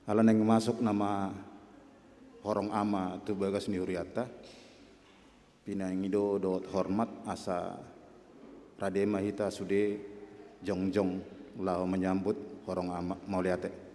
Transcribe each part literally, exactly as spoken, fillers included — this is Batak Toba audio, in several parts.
Ala naeng masuk nama horong ama tu bagas ni hurianta, pinangido dohot hormat asa rade ma hita sude jongjong laho manyambut horong ama. Mauliate.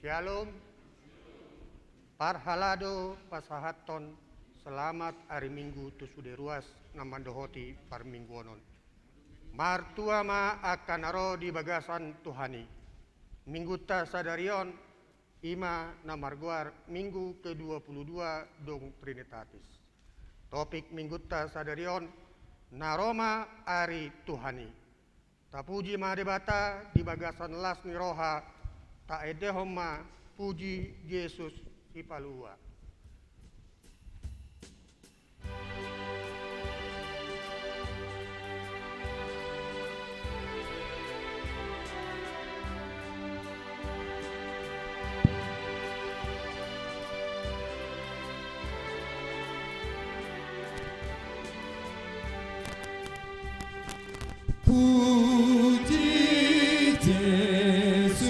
Syalom. Parhalado pasahathon selamat ari Minggu tu sude ruas na mandohoti parmingguon on. Martua ma angka na ro di bagasan Tuhan i. Minggunta sadari on, i ma na margoar Minggu kedua puluh dua dung Trinitatis. Topik Minggunta sadari on, na ro ma ari Tuhan i. Tapuji ma Debata di bagasan las ni roha, taendehon ma puji Jesus Sipalua. Puji Jesus,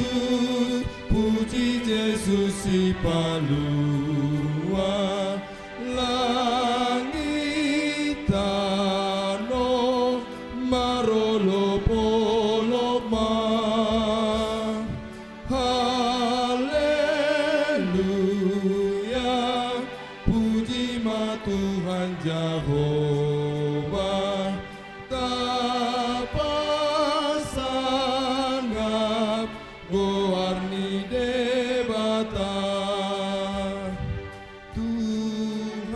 puji Jesus Sipalua, langit tano marolopolop ma. Haleluya, puji ma Tuhan Jahowa, tapasangap goar ni Debata. Tuhan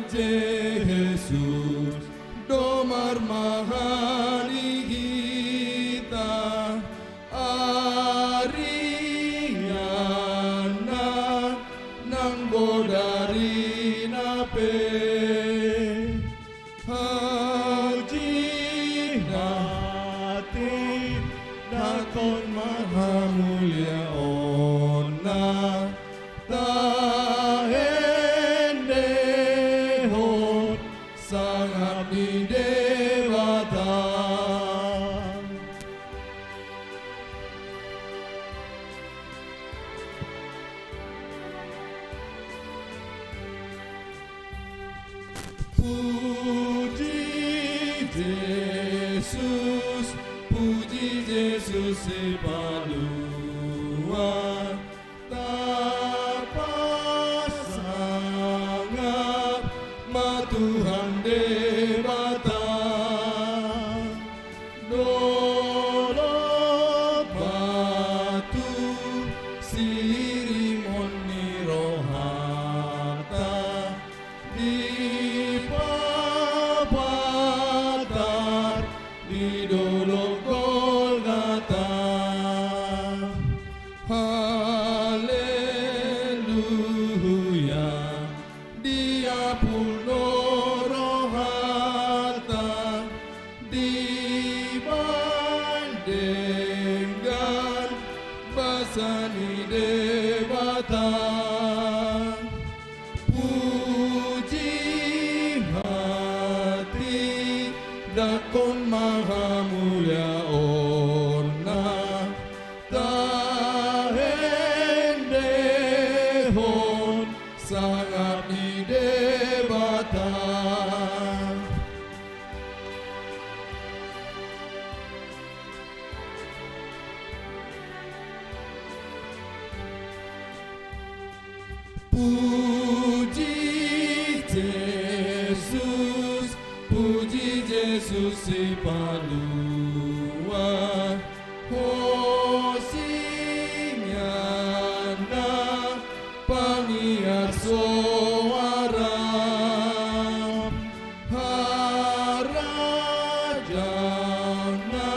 Jesus, domar ma di hita, arianna nang bodarina pe. Hau jihati, dakon ma hamuliaonna, taendehon sangap ni Debata. Puji Jesus, puji Jesus Sipalua, tapasangap ma Tuhan Debata. Dolok batu sirimon ni rohanta, dipapatar di dolok Golgata. Haleluya, diapul do rohanta dibandenggan basa ni Debata. Puji hati, dakon ma hamuliaonna, taendehon sangap ni Debata. Puji Jesus, puji Jesus Sipalua, hosianna pangiar soara. Harajaonna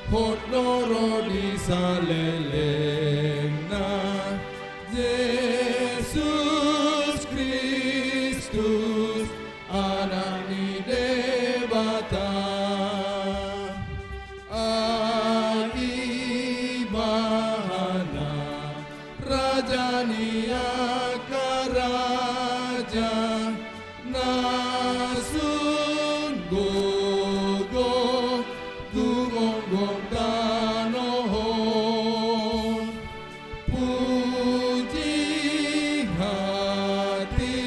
hot do ro di salelengna, Jesus Kristus, Anak ni Debata. Ai Ibana, Raja ni angka raja, na sun gogo gumonggom tano on. Puji hati,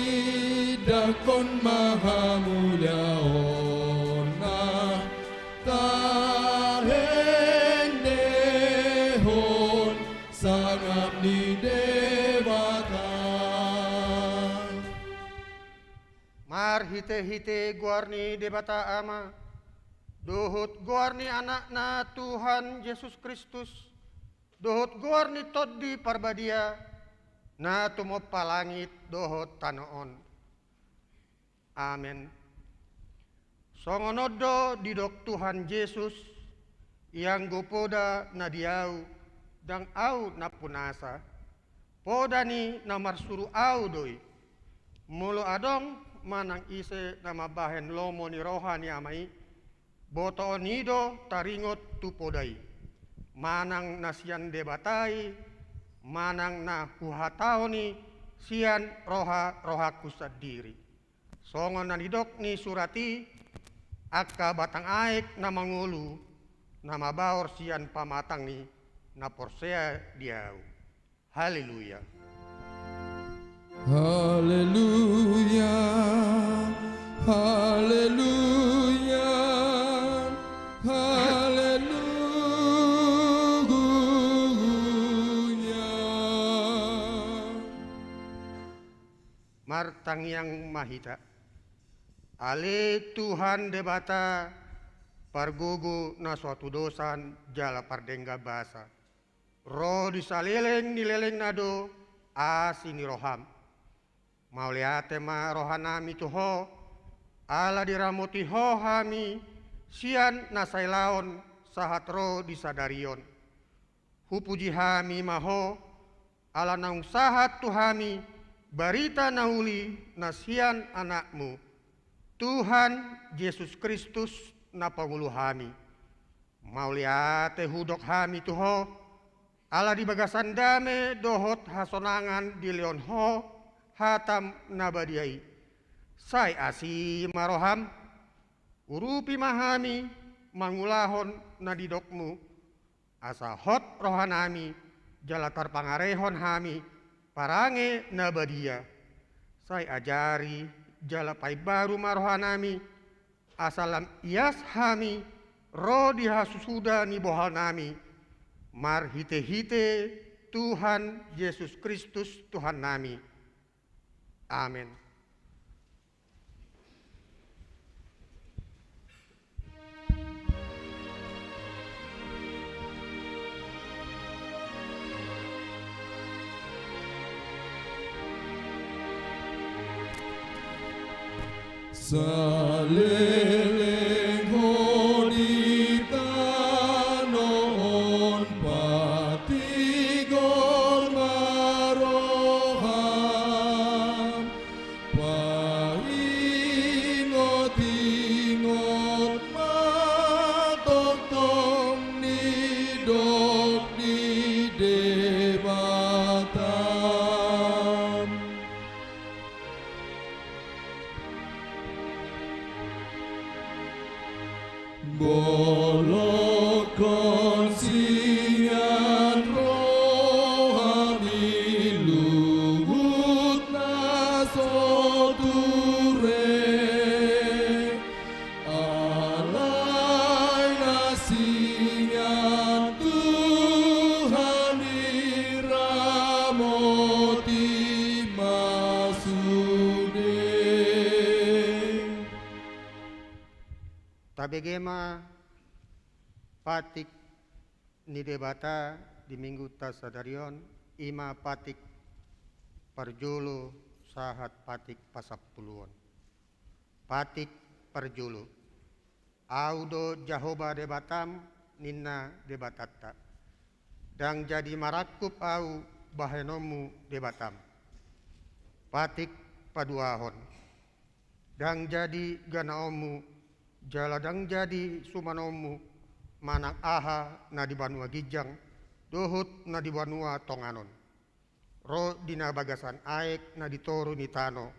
dakon ma hamuliaonna, taendehon sangap Marhitehite goar ni Debata Ama, dohot goar ni Anakna Tuhan Jesus Kristus, dohot goar ni Tondi Parbadia, na tumompa langit dohot tano on. Amen. Songon on do didok Tuhan Jesus: Ianggo poda na di Ahu, ndang Ahu nampunasa. Poda ni na marsuru Ahu do i. Molo adong manang ise na mambahen lomo ni roha ni Ama i, botoon i do taringot tu poda i, manang na sian Debata i, manang na huhatahon i sian roha-rohangku sandiri. Songon na nidok ni surat i: Angka batang aek na mangolu, na mabaor sian pamatang ni na porsea di Ahu. Haleluya. Haleluya, haleluya, haleluya. Martangiang ma hita. Ale Tuhan Debata, pargogo na so hatudosan jala pardenggan basa. Ro di saleleng ni lelengna do asi ni roham. Mauliate ma rohanami tu Ho, ala diramoti Ho hami sian na sailaon sahat ro di sadari on. Hupuji hami ma Ho, ala naung sahat tu hami barita na uli na sian Anakmu, Tuhan Jesus Kristus, na pangolu hami. Mauliate hudok hami tu Ho, ala di bagasan dame dohot hasonangan dilehon Ho hatam na badia i. Sai asi ma roham, urupi ma hami mangulahon na nidokmu, asa hot rohanami jala tarpangarehon hami parange na badia. Sai ajari jala paimbaru ma rohanami, asa lam ias hami ro di hasusuda ni bohalnami, marhitehite Tuhan Jesus Kristus Tuhannami. Amen. Saleleng Ho di tano on, patigor ma roham, paingotingot ma tongtong nidok ni Debata. Bolongkon sian rohami luhut na so ture, alai na sian Tuhan i ramoti ma sude. Tabege ma patik ni Debata di Minggunta sadari on, i ma patik parjolo sahat patik pasampuluon. Patik parjolo. Ahu do Jahowa Debatam, ninna Debatanta. Ndang jadi marangkup Ahu bahenonmu Debatam. Patik paduahon. Ndang jadi ganaonmu, jala ndang jadi sumanonmu, manang aha na di banua ginjang, dohot na di banua tonganon. Ro di na bagasan aek na di toru ni tano,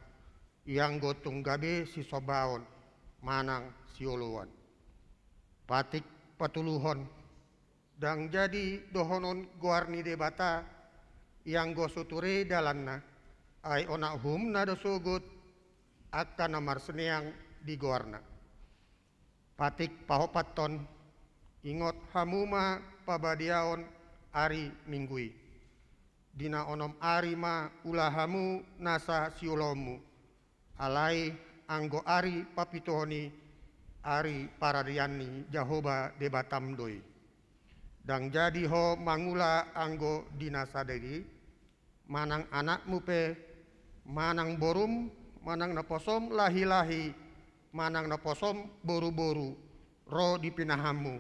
ianggo tung gabe sisombaon, manang sioloan. Patik patoluhon. Ndang jadi dohonon goar ni Debata, ianggo so ture dalanna, ai onak uhumna do sogot, angka na marsineang di goarna. Patik paopathon. Ingot hamu ma pabadiaon ari Minggu i. Di na onom ari ma ula hamu nasa sioloanmu. Alai anggo ari papituhon i, ari paradian ni Jahowa Debatam do i. Ndang jadi ho mangula anggo di na sada i, manang anakmu pe, manang borum, manang naposom lahi-lahi, manang naposom boru-boru, ro di pinahanmu,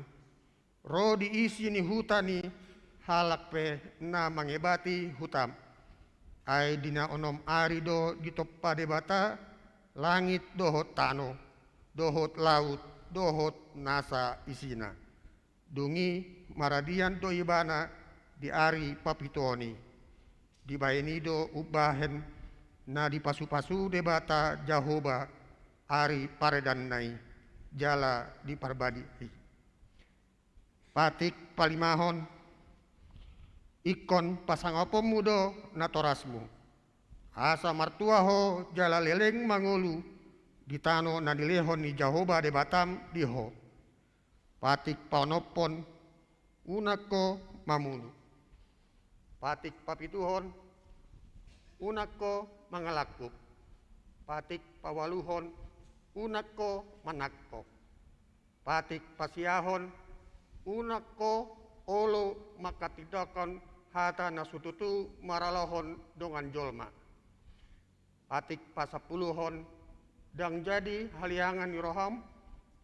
ro di isi ni huta ni halak pe na mangebati hutam. Ai di na onom ari do ditompa Debata langit dohot tano, dohot laut, dohot nasa isina. Dung i maradian do ibana di ari papituhon i. Dibahen i do umbahen na dipasu-pasu Debata Jahowa ari paradianna i, jala diparbadiai. Patik palimahon, ingkon pasangaponmu do natorasmu, asa martua ho jala leleng mangolu di tano na nilehon ni Jahowa Debatam di ho. Patik paonomhon, unang ho mamunu. Patik papituhon, unang ho mangalangkup. Patik paualuhon, unang ho manangko. Patik pasiahon, unang ho olo manghatindanghon hata na so tutu maralohon dongan jolma. Patik pasampuluhon, ndang jadi haliangan ni roham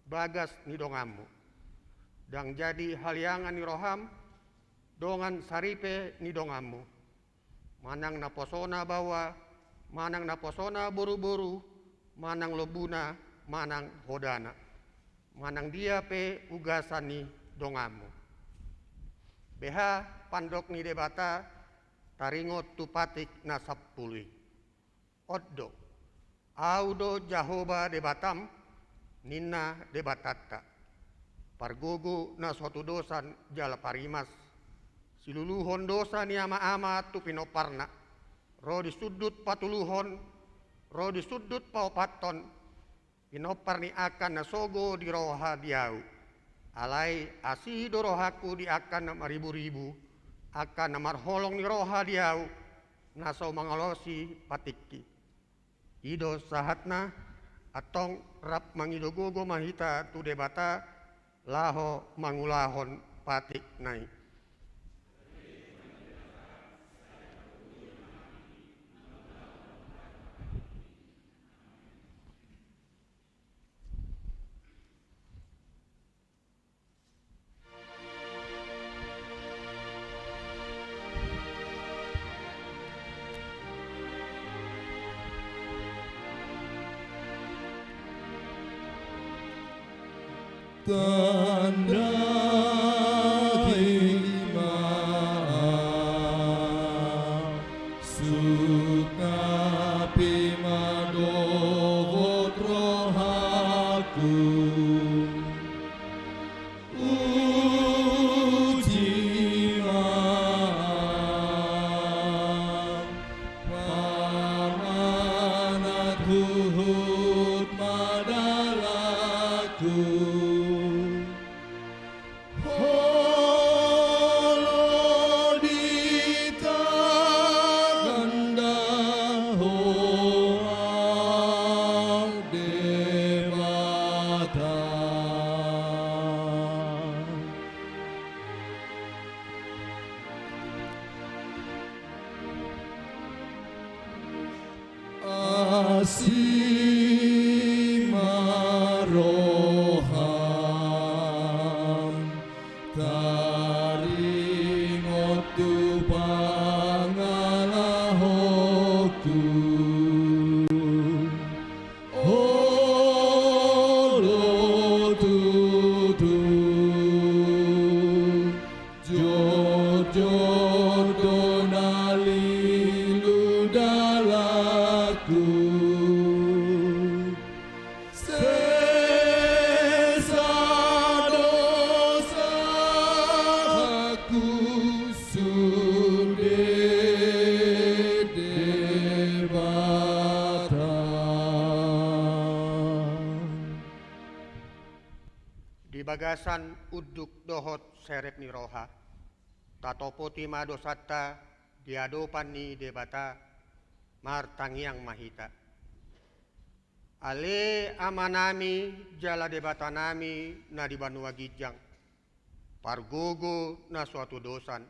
bagas ni donganmu. Ndang jadi haliangan ni roham dongan saripe ni donganmu. Manang naposona baoa, manang naposona boru-boru, manang lombuna, manang hodana. Manang dia pe ugasan ni donganmu. Beha pandok ni Debata taringot tu patik na sampulu i. On do, Ahu do Jahowa Debatam, ninna Debatanta, pargogo na so tudosan jala parimas, siluluhon dosa ni ama-ama tu pinomparna, ro di sundut patoluhon, ro di sundut paopathon, pinompar ni angka na sogo di roha di Ahu. Alai asi do rohangku di angka na mariburibu, angka na marholong ni roha di Ahu, na so mangalosi patikki. I do sahatna, antong rap mangido gogo ma hita tu Debata, laho mangulahon patikna i. Tandai ma sungkapi ma dohot rohangku. Uji ma pamanat huhut ma dalanku. Holong di tanda ho Debata. Asi ma roham taringot tu pangalahonku. Olo tutu jotjot do na lilu dalanku. Sesa do sahatku sude Debata. Di bagasan unduk dohot serep ni roha, tatopoti ma dosanta di adopan ni Debata, martangiang ma hita. Ale Amanami jala Debatanami na di banua ginjang, pargogo na so hatudosan,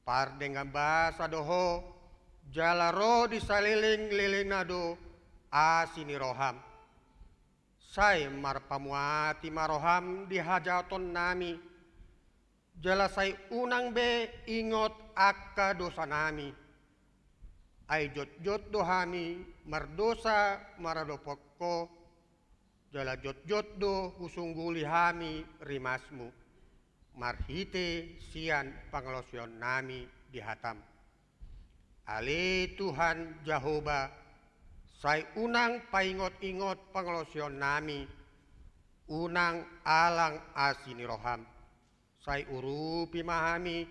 pardenggan basa do Ho, jala ro di salelenglelengna do asi ni roham. Sai marpamuati ma roham di hajahatonnami, jala sai unang be ingot angka dosanami. Ai jotjot do hami mardosa maradophon Ho, jala jotjot do husungguli hami rimasmu, marhite sian pangalaosionnami di hatam. Ale Tuhan Jahowa, sai unang paingotingot pangalaosionnami, unang alang asi ni roham. Sai urupi ma hami,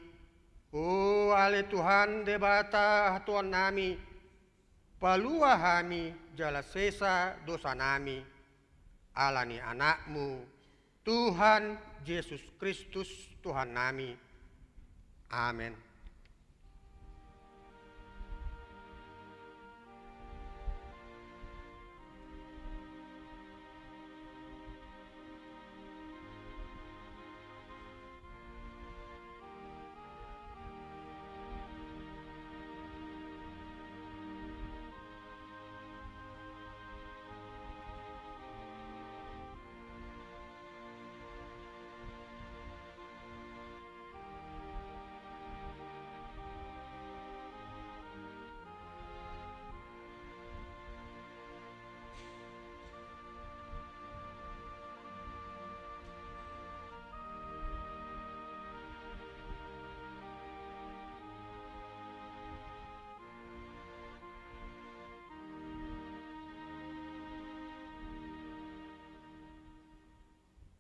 o ale Tuhan Debata hatuaonnami, palua hami jala sesa dosanami, ala ni Anakmu, Tuhan Jesus Kristus Tuhannami. Amen.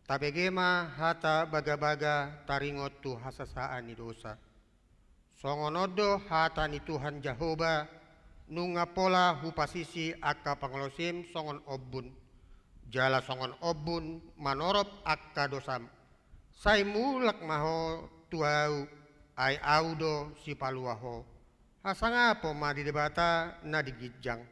Tabege ma hata bagabaga taringot tu hasasaan ni dosa. Songon on do hata ni Tuhan Jahowa, nunga pola hupasisi angka pangalaosim songon ombun, jala songon ombun manorop angka dosam. Sai mulak ma ho tu Ahu, ai Ahu do sipalua ho. Hasangapon ma di Debata na di ginjang.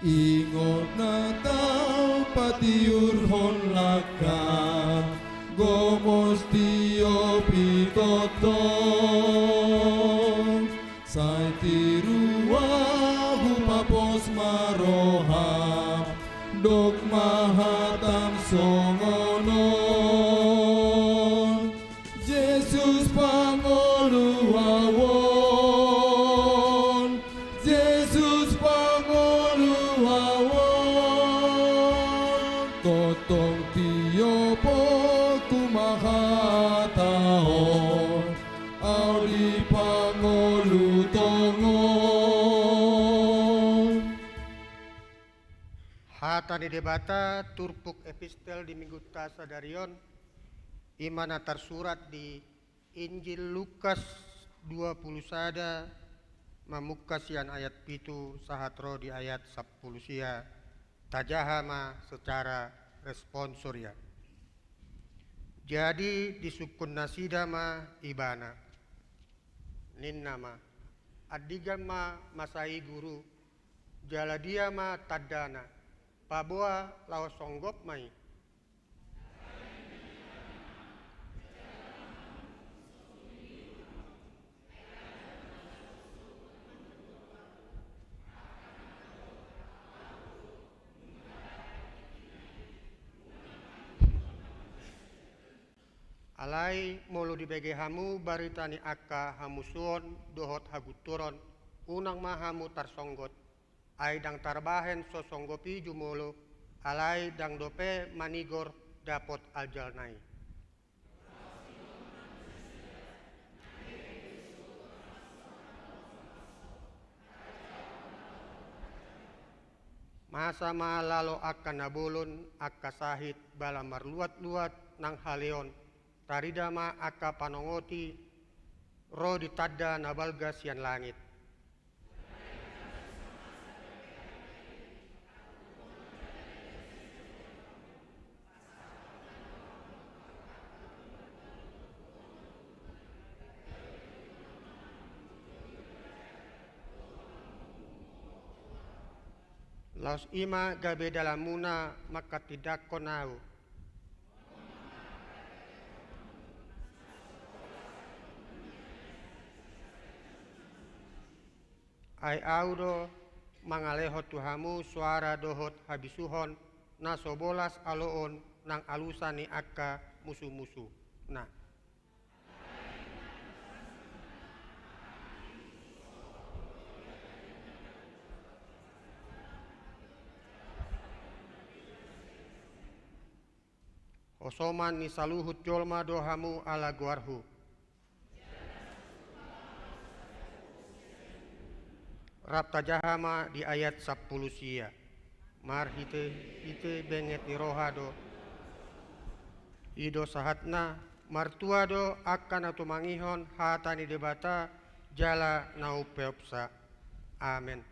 Ingot na tau patiurhon langka, gomos tiop i tongtong. Sai tiru ahu papos ma roham, dok ma hatam songon on. Jesus pangolu ahu on, Jesus pangolu ahu on. Tongtong tiop oku ma hata on, ahu dipangolu tongon. Hata ni Debata turpuk epistel di Minggunta sadari on, i ma na tarsurat di Injil Lukas dua pulu sada, mamungka sian ayat pitu sahat ro di ayat sampulu sia. Tajaha ma secara responsoria. Jadi disungkun nasida ma Ibana, ninna ma: Andigan ma masa i, Guru? Jala dia ma tandana? Paboa laos songgop ma i. Alai molo dibege hamu barita ni angka hamusuon dohot hagunturon, unang ma hamu tarsonggot. Ai ndang tarbahen so songgop i jumolo, alai ndang dope manigor dapot aljalna i. Masa ma lalo angka na bolon, angka sahit, bala marluat-luat nang haleon, tarida ma angka panongoti ro di tanda na balga sian langit. Laos i ma gabe dalanmuna manghatindanghon ahu. Ai ahu do mangalehon tu hamu soara dohot habisuhon na so bolas aloon nang alusan ni angka musu-musuna. Hosoman ni saluhut jolma do hamu ala goarhu. Rap tajaha ma di ayat sampulu sia. Marhite-hite benget ni roha do i do sahatna, martua do angka na tumangihon hata ni Debata jala na umpeopsa. Amen.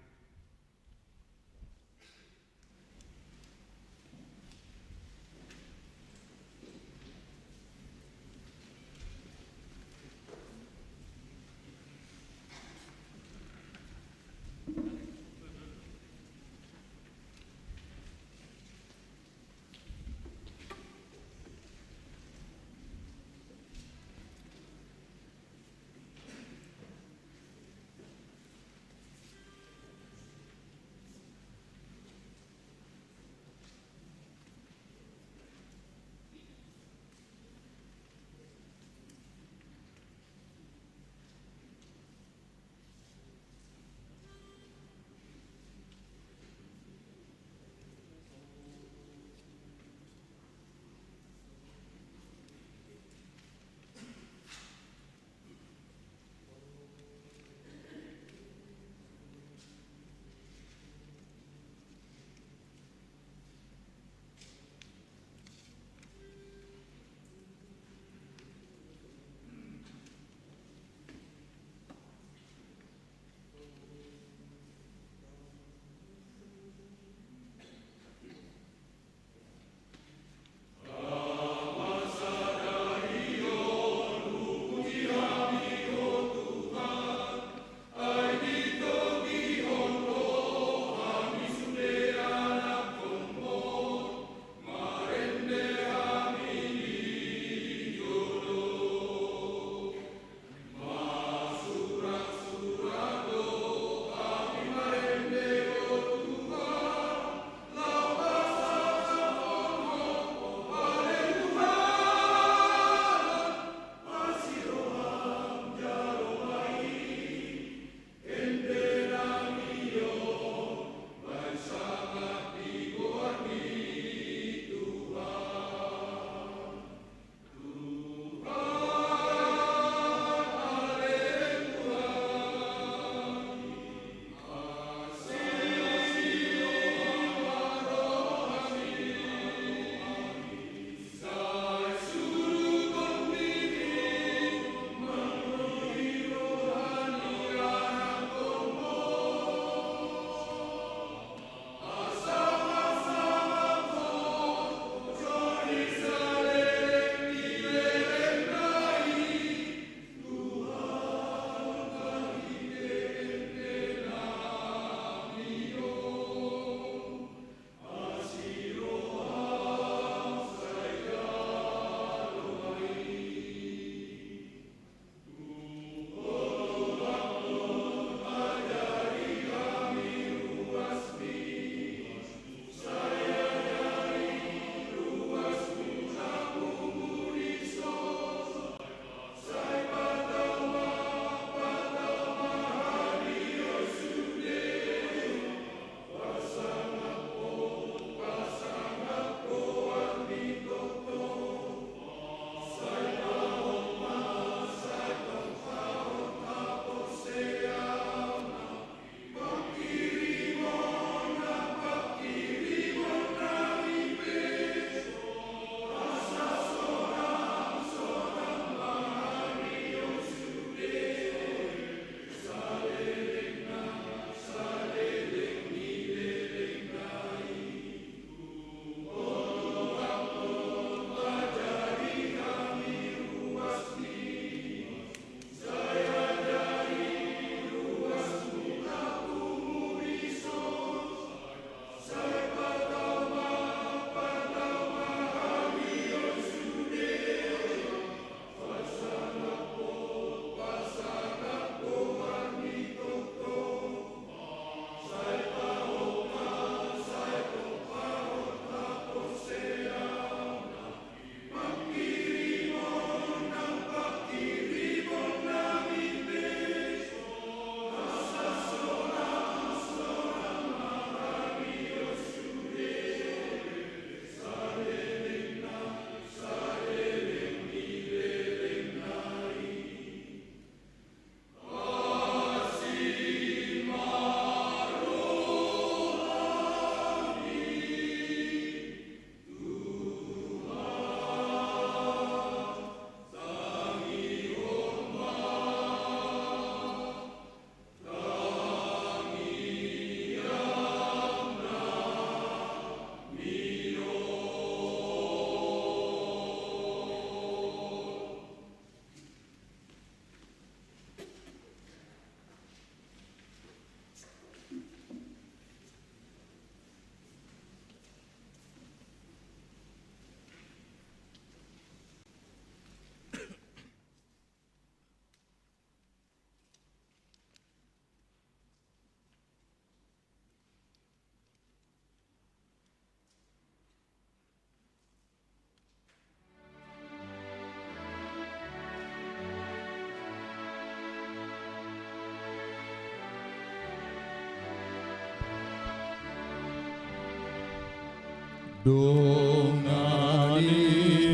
Dongani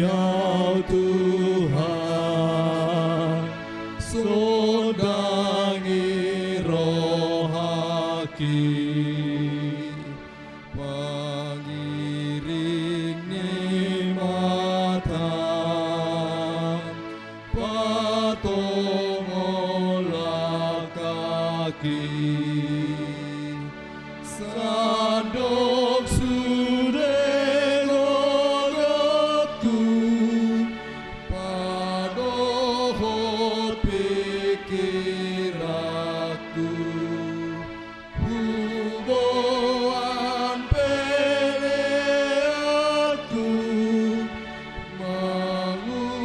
au Tuhan, sondangi rohangki, pangiring ni mata, patongol langkangki. Sandok sude gogodku, padohot pingkiranku, huboan peleanku, mangula-ula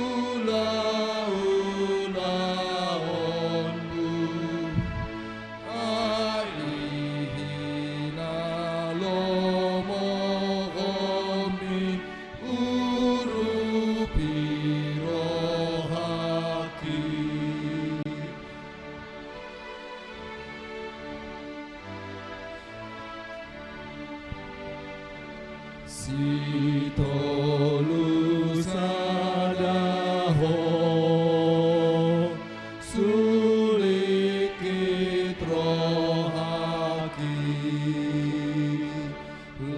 onmu. Ai hina lomo ho mi urupi rohangki. Sitolu sada ho sulingkit rohangki,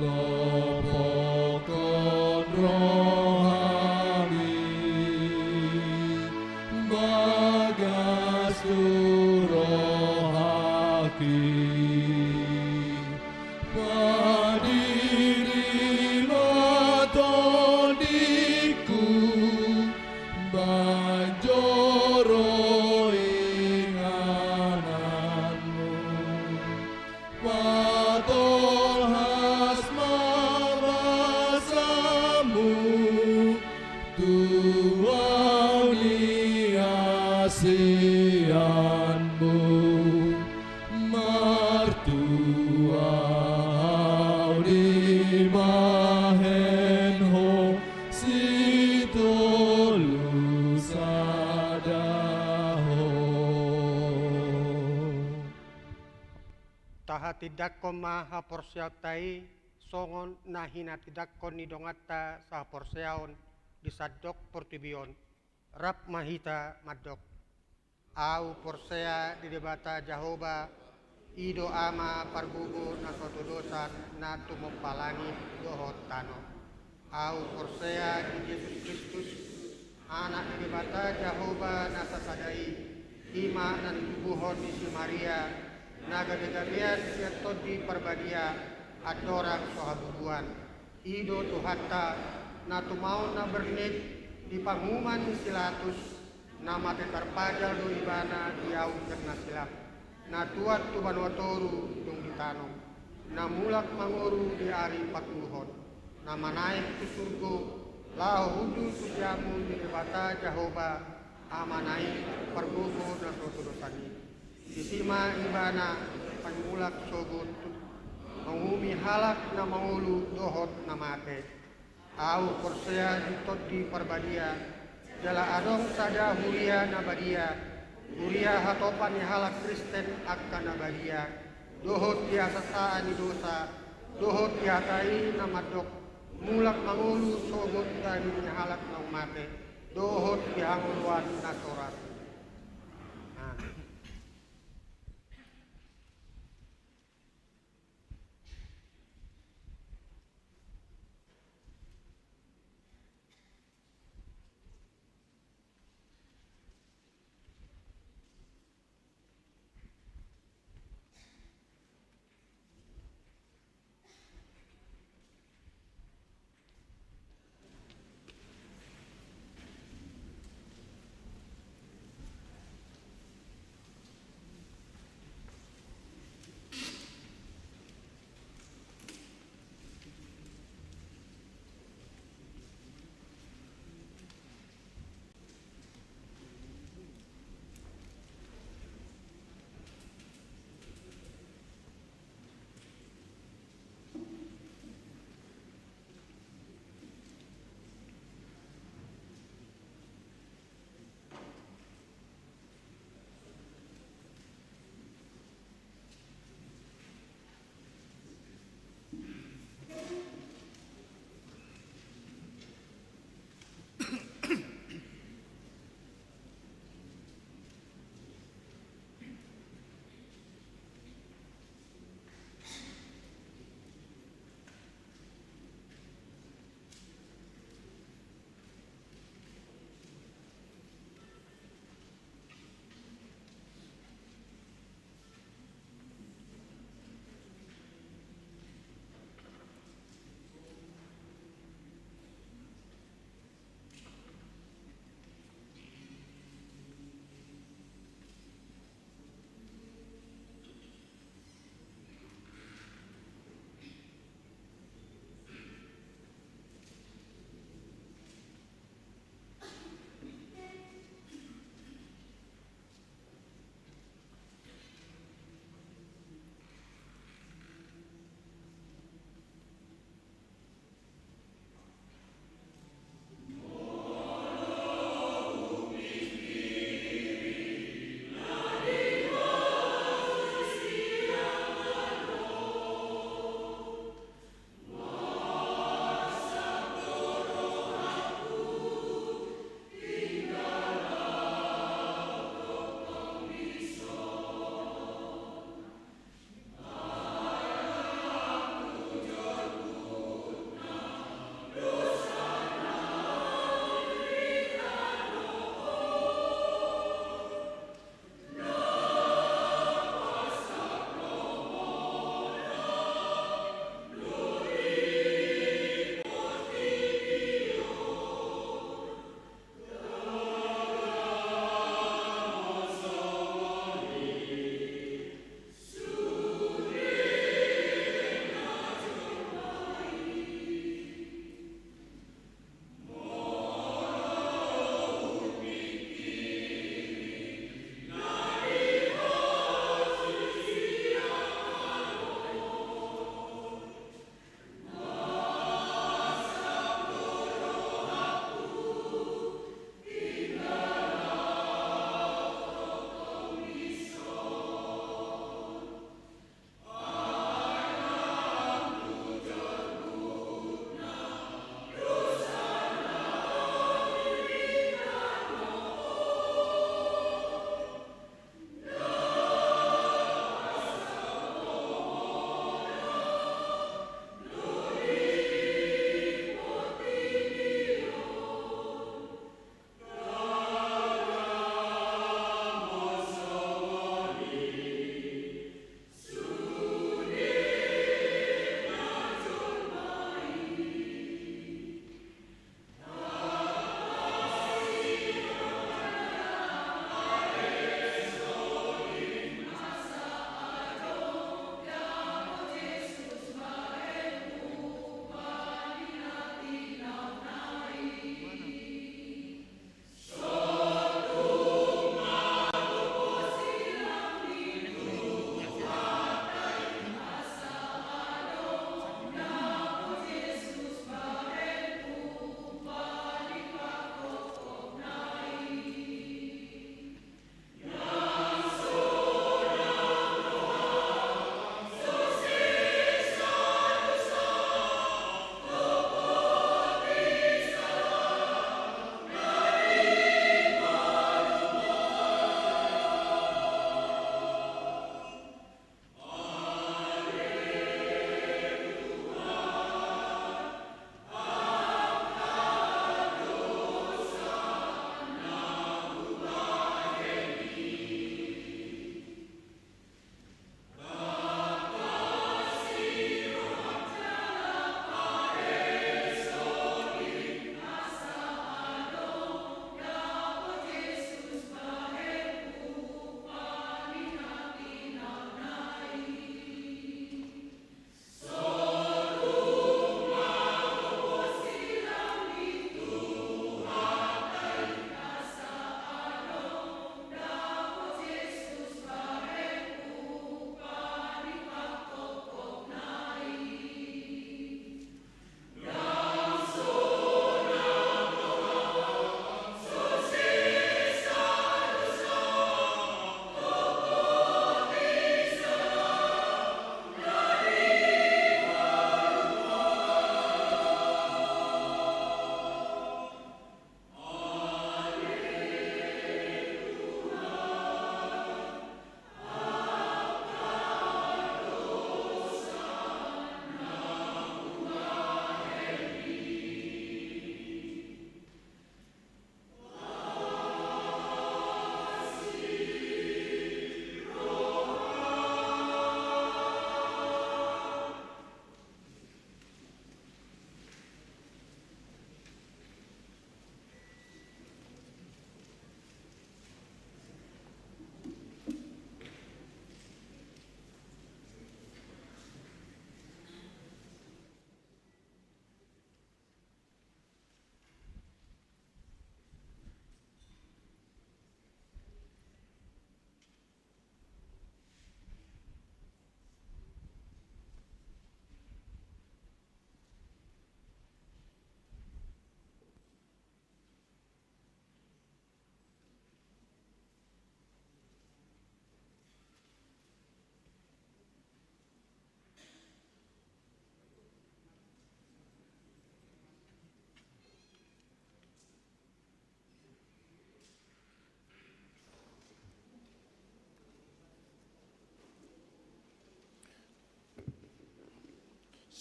lopokkon rohami bagas tu rohangki. Padiri ma tondingku, baen joro ingananmu. Patolhas ma basamu tu ahu ni hasianmu. Martua ahu dibahen ho sitolu sada ho. Tahatindangkon ma haporseaonta i songon na hinatindangkon ni donganta sahaporseaon di sandok portibi on. Rap ma hita mandok. Ahu porsea di Debata Jahowa, i do Ama pargogo na so tudosan na tumompa langit dohot tano. Ahu porsea di Jesus Kristus, Anak ni Debata Jahowa na sasada i, i ma na nitubuhon ni si Maria, na gabegabean sian Tondi Parbadia, andorang so habubuan. I do Tuhanta, na tumaon na bernit di panguhuman ni si Latus, na mate tarpajal do Ibana di aujang na silap, na tuat tu banua toru dung ditanom, na mulak mangoru di ari patuluhon, na manaek tu surgo, laho hundul tu siamun ni Debata Jahowa, Amana i, pargogo na so tudosan i. Disi ma Ibana akan mulak sogot tu manguhumi halak na mangolu dohot na mate. Ahu porsea di Tondi Parbadia, jala adong sada huria na badia, huria hatopan ni halak Kristen angka na badia, dohot di hasasaan ni dosa, dohot di hata i na mandok, mulak mangolu sogot daging ni halak naung mate, dohot di hangoluan na so ra. Amen.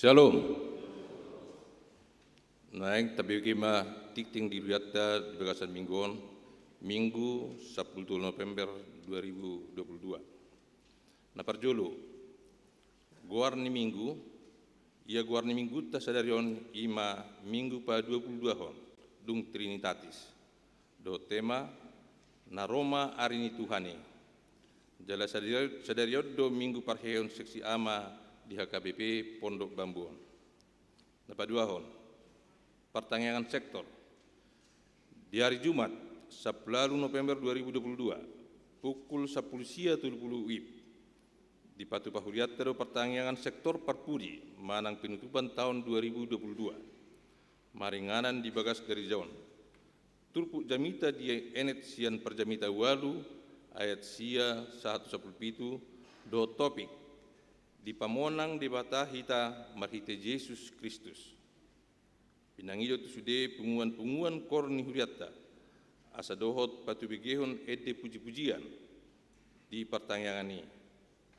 Syalom. Naeng tabege ma tingting di hurianta di bagasan minggu on, Minggu sampulu tolu November dua ribu dua puluh dua. Na parjolo, goar ni minggu, ia goar ni minggunta sadari on i ma Minggu paduapuluduahon, dung Trinitatis. Dohot tema, na ro ma ari ni Tuhan i. Jala sadari, sadari on do minggu parheheon seksi ama di H K B P Pondok Bambu on. Na paduahon, partangiangan sektor. Di ari Jumat, sampulu ualu November dua ribu dua puluh dua, pukul sampulu sia tolu pulu WIB, dipatupa hurianta do partangiangan sektor parpudi manang penutupan taon dua ribu dua puluh dua. Maringanan di bagas gareja on. Turpuk jamita dienet sian Parjamita ualu ayat sia sahat tu sampulu pitu, dohot topik, Dipamonang Debata hita marhite Jesus Kristus. Pinangido tu sude punguan-punguan koor ni hurianta, asa dohot patubegehon ende puji-pujian di partangiangan i.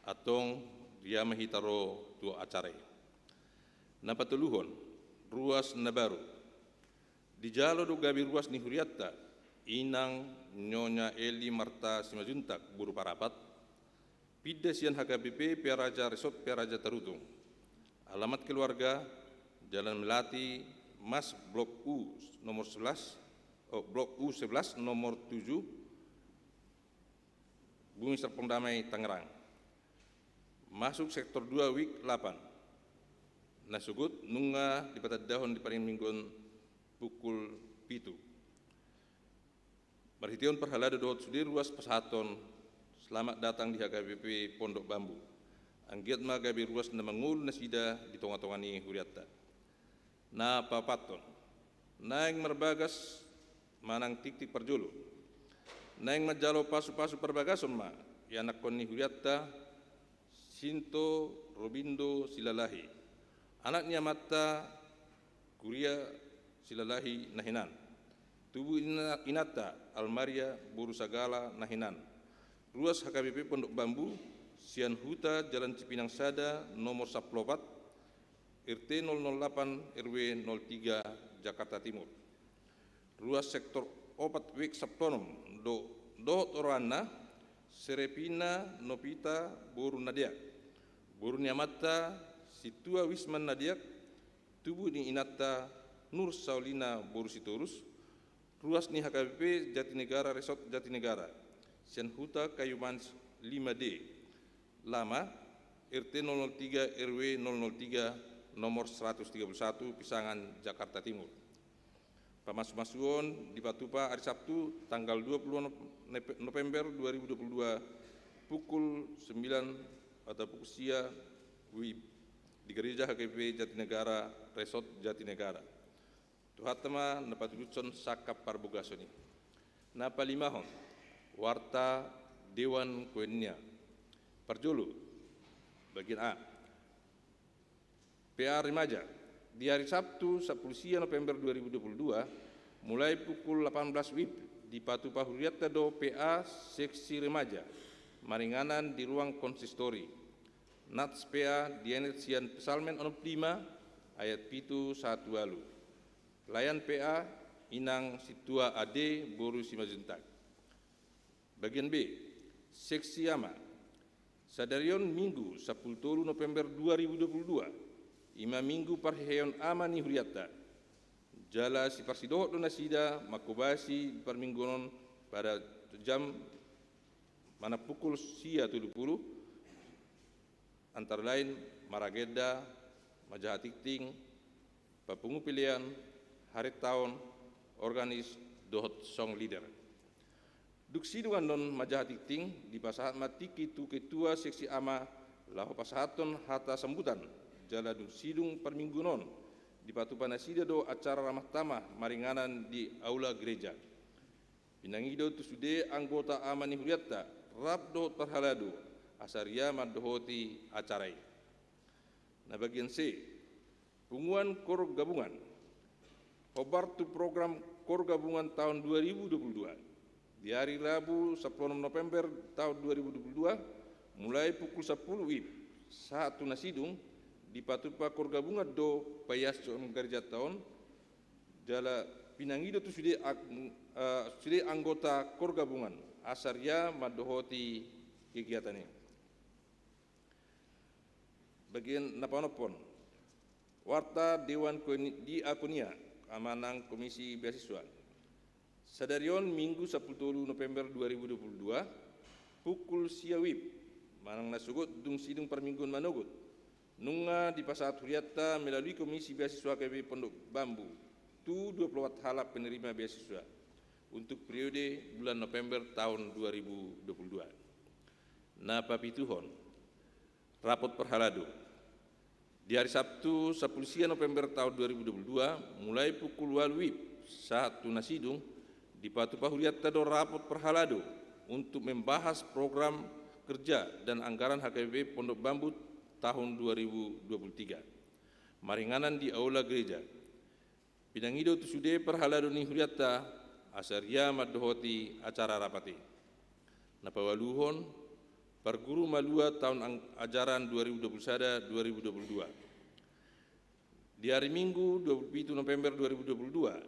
Antong ria ma hita ro tu acara i. Na patoluhon, ruas na baru. Dijalo do gabe ruas ni hurianta, inang Nyonya Eli Marta Simanjuntak boru Parapat, pinda sian H K B P Pearaja Resort Pearaja Tarutung. Alamat keluarga, Jalan Melati, Mas, Blok U nomor sebelas, oh, Blok U sebelas nomor tujuh, Bumi Serpong Damai, Tangerang. Masuk sektor dua WIB delapan. Na sogot nunga dipatandahon di parmingguon pukul pitu. Marhite on parhalado dohot sude ruas pasahathon selamat datang di H K B P Pondok Bambu. Anggiat ma gabe ruas na mangolu nasida di tonga-tonga ni hurianta. Na paopathon, naeng marbagas manang tiktik parjolo. Naeng manjalo pasu-pasu parbagason ma ianakhon ni hurianta, Sinto Robindo Silalahi, anak ni amanta Kuria Silalahi Nahinan, tubu ina-, inanta Almaria boru Sagala Nahinan. Ruas H K B P Pondok Bambu, sian Huta Jalan Cipinang Sada nomor sampulu opat, R T nol nol delapan R W nol tiga, Jakarta Timur. Ruas sektor opat WIB sampulu onom do-, dohot oroanna, Serepina Nopita boru Nadeak, boru ni amanta Sintua Wisman Nadeak, tubu ni inanta Nur Saulina boru Sitorus, ruas ni H K B P Jatinegara Resort Jatinegara, sian Huta Kayu Manis lima D, lama R T nol nol tiga R W nol nol tiga, nomor seratus tiga puluh satu, Pisangan, Jakarta Timur. Pamasu-masuon dipatupa ari Sabtu tanggal dua puluh Nove-, November dua ribu dua puluh dua, pukul sembilan atau pukul sia WIB di Gereja H K B P Jatinegara Resort Jatinegara. Tuhanta ma na patuduhon sangkap parbogason i. Na palimahon, warta Dewan Koinonia. Parjolo, bagian A. P A Remaja. Di hari Sabtu, sampulu sia November dua ribu dua puluh dua, mulai pukul delapan belas WIB, dipatupa hurianta do P A Seksi Remaja, maringanan di ruang konsistori. Nats P A dienet sian Psalmen onom pulu lima ayat pitu sahat ualu. Pelayan P A, inang Sintua Ade boru Simanjuntak. Bagian B, Seksi Ama. Sadari on Minggu, sampulu tolu November dua ribu dua puluh dua, i ma Minggu parheheon ama ni hurianta. Jala siparsidohot do nasida manghobasi di parmingguon on pada jam manang pukul sia tolu pulu, antara lain maragenda, manjaha tingting, papungu pelean, harentaon, organis, dohot song leader. Dung sidung annon manjaha tingting, dipasahat ma tingki tu ketua seksi ama laho pasahathon hata sambutan, jala dung sidung parmingguon on, dipatupa nasida do acara ramah tamah maringanan di aula gereja. Pinangido tu sude anggota ama ni hurianta, rap dohot parhalado, asa ria mandohoti acara i. Na bagian C, punguan koor gabungan. Hombar tu program koor gabungan taon dua ribu dua puluh dua. Di ari Rabu, sampulu onom November taon dua ribu dua puluh dua, mulai pukul sampulu WIB, sahat tu na sidung, dipatupa korgabungan do paiashon garejanta on, jala pinangido tu sude ang-, eh, sude anggota korgabungan asa ria mandohoti kegiatan i. Bagian na paonomhon, warta Dewan Koni-, Diakonia manang Komisi Beasiswa. Sadari on Minggu sampulu tolu November dua ribu dua puluh dua, pukul sia WIB, manang na sogot dung sidung parmingguon manogot, nunga dipasahat hurianta melalui Komisi Beasiswa H K B P Pondok Bambu tu dua puluh opat halak penerima beasiswa untuk periode bulan November tahun dua ribu dua puluh dua. Na papituhon, rapot parhalado. Di hari Sabtu sampulu sia November tahun dua ribu dua puluh dua, mulai pukul ualu WIB sahat tu na sidung, dipatupa hurianta do rapot parhalado untuk membahas program kerja dan anggaran H K B P Pondok Bambu tahun dua ribu dua puluh tiga, maringanan di aula gereja. Pinangido tu sude parhalado ni hurianta asa ria mandohoti acara rapat i. Na paualuhon, parguru malua taon ang-, ajaran dua ribu dua puluh sada dua ribu dua puluh dua. Di hari Minggu dua puluh pitu November dua ribu dua puluh dua,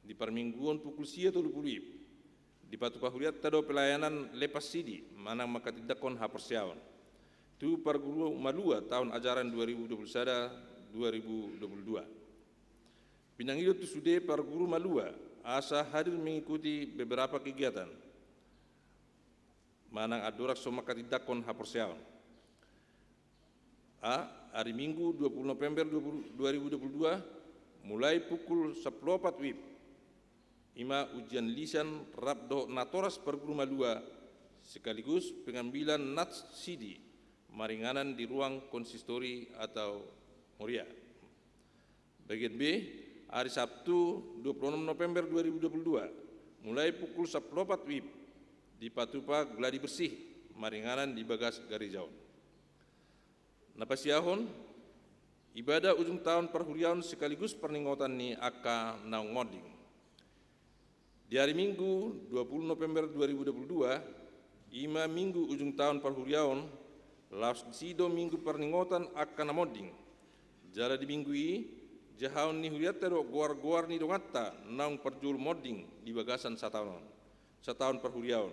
di parmingguon pukul sia tolu pulu WIB, dipatupa hurianta do pelayanan lepas sidi manang manghatindanghon haporseaon tu parguru malua taon ajaran dua ribu dua puluh sada dua ribu dua puluh dua. Pinangido tu sude parguru malua asa hadir mengikuti beberapa kegiatan manang andorang so manghatindanghon haporseaon. A, hari Minggu dua puluh November dua puluh, dua ribu dua puluh dua, mulai pukul sampulu opat WIB, ima ujian lisan rap dohot natoras parguru malua sekaligus pengambilan nats sidi maringanan di ruang konsistori atau moria. Bagian B, hari Sabtu dua puluh onom November dua ribu dua puluh dua, mulai pukul sampulu opat WIB, dipatupa gladi bersih maringanan di bagas gareja on. Na pasiahon, ibadah ujung taon parhuriaon sekaligus parningotan ni angka naung monding. Di hari Minggu dua puluh November dua ribu dua puluh dua, ima Minggu ujung taon parhuriaon, laos disi do Minggu parningotan angka na monding. Jala di Minggu i, jahaon ni hurianta do goar-goar ni donganta naung parjolo monding di bagasan sataon on, sataon parhuriaon,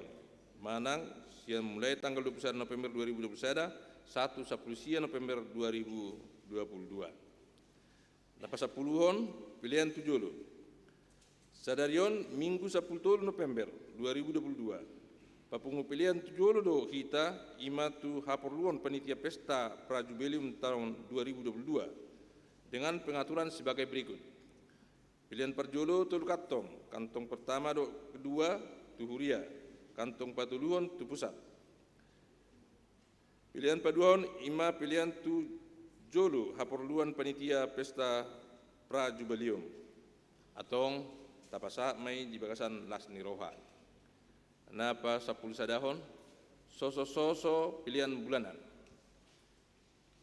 manang sian mulai tanggal dua puluh sada November dua ribu dua puluh sada sahat tu sampulu sia November dua ribu dua puluh dua. Na pasampuluhon, pelean tu jolo. Sadari on Minggu sampulu tolu November dua ribu dua puluh dua, papungu pelean tu jolo do hita, ima tu haporluan panitia pesta Prajubileum taon dua ribu dua puluh dua, dengan pengaturan sebagai berikut. Pelean parjolo tolu kantong, kantong pertama dohot kedua tu huria, kantong patoluhon tu pusat. Pelean paduahon ima pelean tu jolo haporluan panitia pesta Prajubileum. Antong tapasahat ma i di bagasan las ni roha. Na pasampulu sadahon, soso-soso pelean bulanan.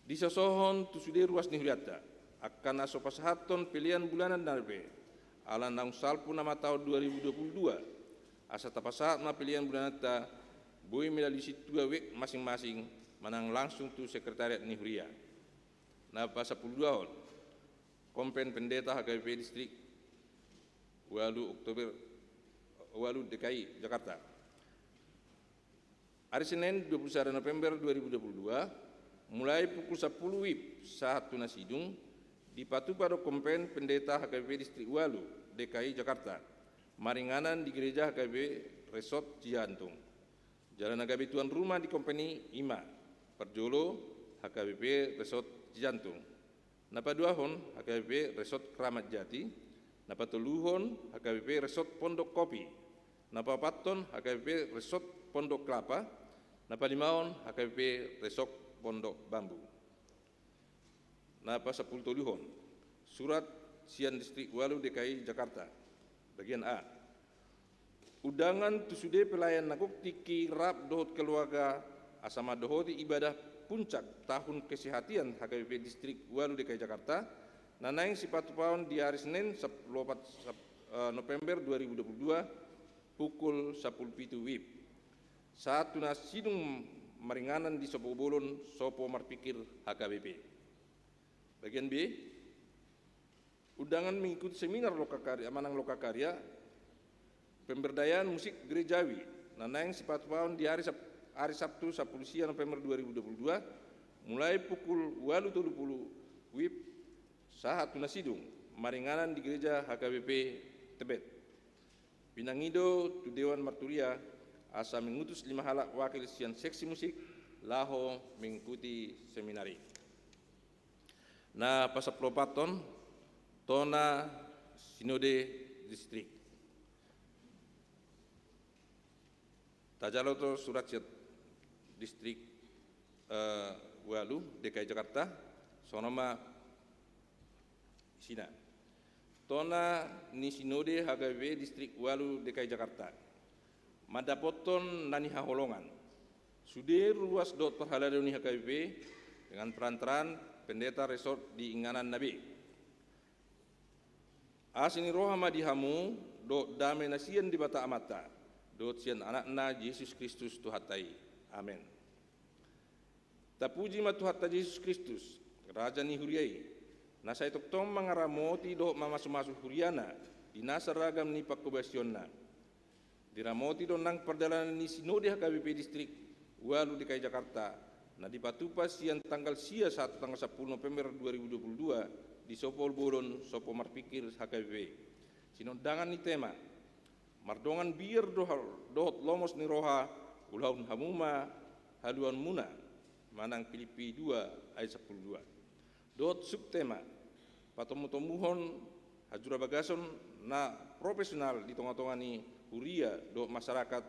Disosohon tu sude ruas ni hurianta angka na so pasahathon pelean bulanan na dope, ala naung salpu nama taon dua ribu dua puluh dua, asa tapasahat ma pelean bulananta boi melalui sintua web masing-masing manang langsung tu sekretariat ni huria. Na pasampulu duahon, Konven Pendeta H K B P Distrik ualu Oktober, ualu D K I Jakarta. Hari Senin dua puluh sada November dua ribu dua puluh dua, mulai pukul sampulu WIB sahat tu na sidung, dipatupa do Konven Pendeta H K B P Distrik ualu D K I Jakarta, maringanan di gereja H K B P Resort Cijantung. Jala na gabe tuan rumah di konven i ima, parjolo H K B P Resort Cijantung, na paduahon H K B P Resort Kramat Jati, na patoluhon H K B P Resort Pondok Kopi, na paopathon H K B P Resort Pondok Kelapa, na palimahon H K B P Resort Pondok Bambu. Na pasampulu toluhon, surat sian Distrik ualu D K I Jakarta. Bagian A. Undangan tu sude pelayan na gok tingki rap dohot keluarga asa mandohoti ibadah puncak tahun kesehatan H K B P Distrik ualu D K I Jakarta, na naeng sipatupaon di hari Senin sampulu opat Sep-, eh, November dua ribu dua puluh dua, pukul sampulu pitu WIB. Sahat tu na sidung maringanan di Sopo Bolon, Sopo Marpikir H K B P. Bagian B, undangan mengikuti seminar lokakarya, manang lokakarya, pemberdayaan musik gerejawi, na naeng sipatupaon di ari Sab-, ari Sabtu, sampulu sia November dua ribu dua puluh dua, mulai pukul ualu tolu pulu WIB sahat tu na sidung, maringanan di gereja H K B P Tebet. Pinangido tu Dewan Marturia asa mengutus lima halak wakil sian seksi musik laho mengikuti seminar i. Na pasampulu opat on, tona sinode distrik. Tajalo do surat sian distrik, eh, ualu D K I Jakarta, songon on ma isina. Tona ni sinode H K B P distrik ualu D K I Jakarta. Mandapothon na nihaholongan. Sude ruas dohot parhalado ni H K B P dengan perantaraan pendeta resort di inganan na be. Asi ni roha ma di hamu dohot dame na sian Debata Amanta dohot sian Anakna Jesus Kristus Tuhanta i. Amen. Tapuji ma Tuhanta Jesus Kristus, Raja ni huria i, na sai tongtong mangaramoti dohot mamasumasu huriana di nasa ragam ni panghobasionna. Diramoti do nang pardalanan ni sinode H K B P distrik ualu D K I Jakarta, na dipatupa sian tanggal sia sahat tu tanggal sampulu November dua ribu dua puluh dua di Sopo Bolon, Sopo Marpingkir H K B P. Sinondangan ni tema, mardongan biar dohot, dohot lomos ni roha, ulahon hamu ma haluaonmuna, manang Pilippi dua ayat sampulu dua. Dohot subtema, patomutomuhon hajurabagason na profesional di tongatonga ni huria dohot masyarakat,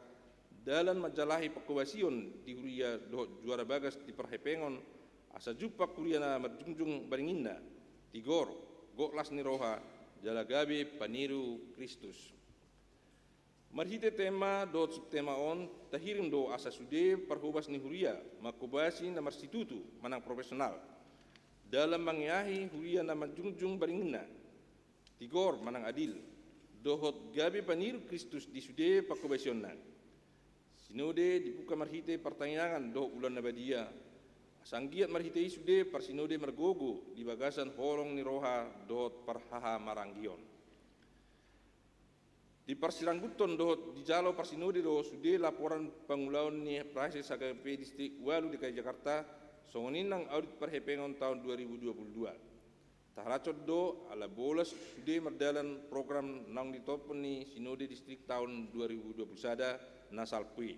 dalan manjalahi panghobasion di huria dohot juara bagas di parhepengon, asa jumpang huria na marjungjung baringinna, tigor, gok las ni roha, jala gabe paniru Kristus. Marhite tema dohot subtema on, tahirim do asa sude parhobas ni huria manghobasi na marsitutu manang profesional, dalan mangeahi huria na manjungjung baringinna, tigor manang adil, dohot gabe paniru Kristus di sude panghobasionna. Sinode dibuka marhite partangiangan dohot ulaon na badia, asa anggiat marhite i sude parsinode margogo di bagasan holong ni roha dohot parhahamaranggion. Diparsirangguthon dohot dijalo parsinode do sude laporan pangulaon ni praeses H K B P distrik ualu D K I Jakarta, songon i nang audit parhepengon taon dua ribu dua puluh dua. Tahalashon do ala bolas sude mardalan program naung ditopot ni sinode distrik taon dua ribu dua puluh sada na salpu i.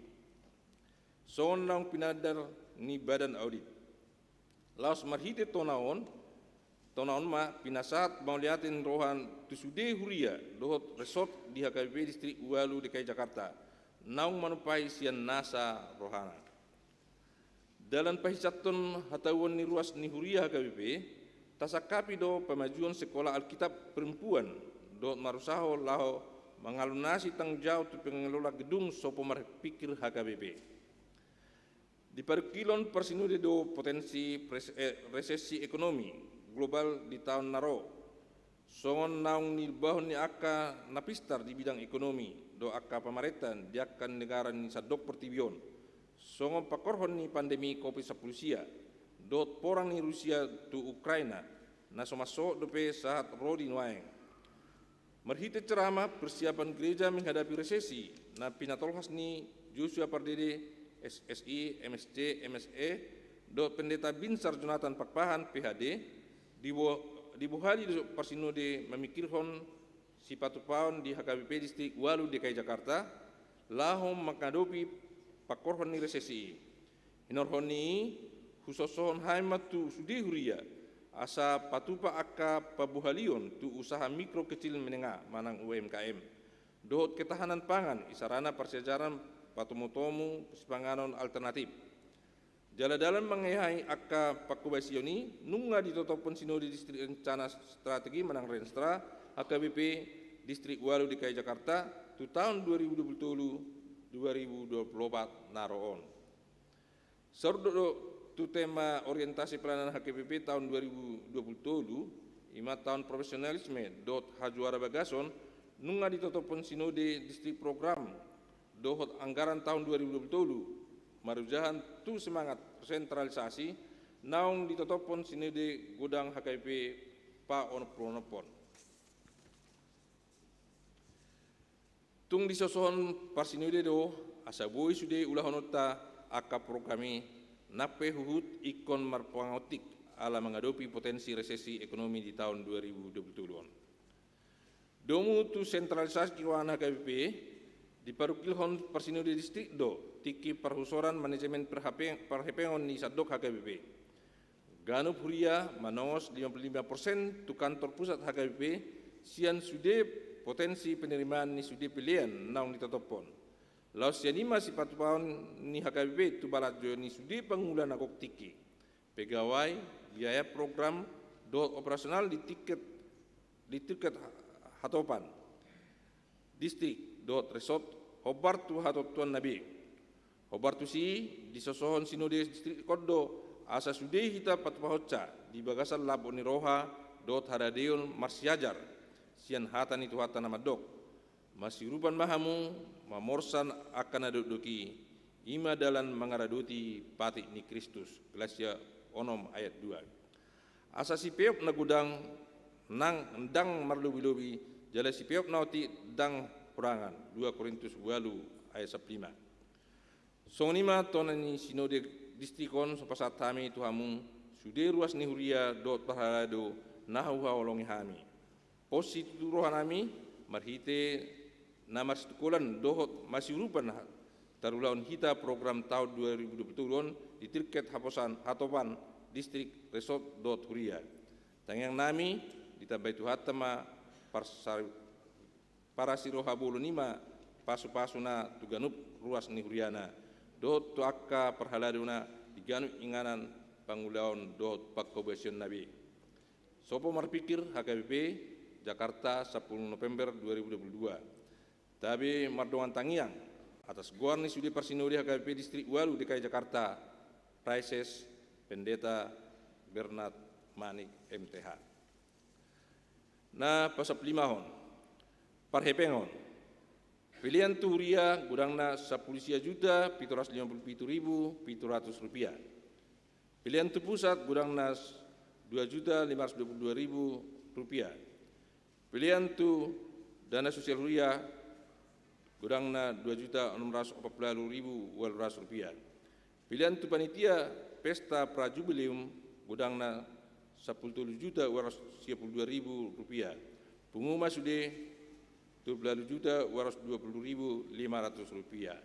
Songon naung pinandar ni badan audit. Laos marhite tona on, tona on ma pinasahat mauliate ni roha tu sude huria dohot resort di H K B P distrik ualu D K I Jakarta, naung manumpahi sian nasa rohana. Dalan pahisathon hatahuon ni ruas ni huria H K B P, tasangkapi do pamajuon sekolah Alkitab perempuan dohot marusaho laho mangalunasi tanggung jawab tu pengelola gedung Sopo Marpingkir H K B P. Diparungkilhon parsinode do potensi pres-, eh, resesi ekonomi global di taon na ro. Songon naung niumbahon ni angka na pistar di bidang ekonomi dohot angka pamarenta di angka negara ni sandok portibi on. Songon pangkorhon ni pandemi Covid sampulu sia, dohot porang ni Rusia tu Ukraina, na so mansohot dope sahat ro di nuaeng. Marhite ceramah persiapan gereja menghadapi resesi na pinatolhas ni Joshua Pardede, S S I, M S C, M S E, dohot Pendeta Binsar Jonathan Pakpahan, P H D, dibo-, dibohali do parsinode mamingkirhon sipatupaon di H K B P distrik ualu D K I Jakarta, laho mangadopi pangkorhon ni resesi i. Hinorhon ni i, husosohon hami ma tu sude huria, asa patupa angka pabohalion tu usaha mikro kecil menengah manang U M K M. Dohot ketahanan pangan, isarana parsiajaran patomutomu sipanganon alternatif. Jala dalan mangeahi angka panghobasion i, nunga ditotophon sinode distrik rencana strategi manang Renstra, H K B P distrik ualu D K I Jakarta, tu taon dua ribu dua puluh tolu, dua ribu dua puluh opat na ro on. Saur do, do tu tema orientasi pelayanan H K B P taon dua ribu dua puluh tolu, i ma taon profesionalisme dohot hajuarabagason, nunga ditotophon sinode distrik program dohot anggaran taon dua ribu dua puluh tolu, marujahan tu semangat sentralisasi, naung ditotophon sinode godang H K B P paonompulonophon. Tung disosohon parsinode do asa boi sude ulahononta angka program i, nang pe huhut ingkon marpangontik ala mangadopi potensi resesi ekonomi di taon dua ribu dua puluh tolu on. Domu tu sentralisasi keuangan H K B P, diparungkilhon parsinode distrik do tingki parhusoran manajemen parhepe-, parhepengon ni sandok H K B P. Ganup huria manongos lima puluh lima persen tu kantor pusat H K B P sian sude potensi penerimaan ni sude pelean naung ditotophon. Laos sian i ma sipatupaon ni H K B P tu balanjo ni sude pangula na gok tingki. Pegawai, biaya program, dohot operasional di tingkat, di tingkat hatopan distrik dohot resort, hombar tu hatontuan na be. Hombar tusi, disosohon sinode distrik on do asa sude hita patupahonsa di bagasan lambok ni roha dohot haradeon marsiajar sian hata ni Tuhanta na mandok: Masiurupan ma hamu mamorsan angka na dokdok i, i ma dalan mangaradoti patik ni Kristus. Galatia onom ayat dua. Asa sipeop na godang nang ndang marlobilobi, jala sipeop na otik ndang hurangan. Dua Korintus ualu ayat sampulu lima. Songon i ma tona ni sinode distrik on, so pasahat hami tu hamu sude ruas ni huria dohot parhalado na huhaholongi hami. Pos situtu rohanami marhite na marsitungkolan dohot masiurupan tarulahon hita program taon dua ribu dua puluh tolu on di tingkat haposan, hatopan, distrik, resort dohot huria. Tangiangnami, ditambai Tuhanta ma parsari-, parasiroha bolon i ma pasupasuna tu ganup ruas ni huriana dohot tu angka parhaladona di ganup inganan pangulaon dohot pangkobasion na be. Sopo marpingkir, H K B P, Jakarta, sampulu November dua ribu dua puluh dua. Tabe mardongan tangiang atas goar ni sude parsinode H K B P Distrik ualu D K I Jakarta, Praeses Pendeta Bernard Manik, M T H. Na pasampululimahon. Parhepengon. Pelean tu huria godangna sampulu sia juta pitu ratus lima pulu pitu ribu pitu ratus rupiah. Pelean tu pusat godangna dua juta lima ratus dua pulu dua ribu rupiah. Pelean tu dana sosial huria godangna dua juta onom ratus opat pulu ualu ribu ualu ratus rupiah. Pelean tu panitia pesta prajubileum godangna sampulu tolu juta ualu ratus sia pulu dua ribu rupiah. Pungu ma sude tolu pulu ualu juta ualu ratus dua pulu ribu lima ratus rupiah.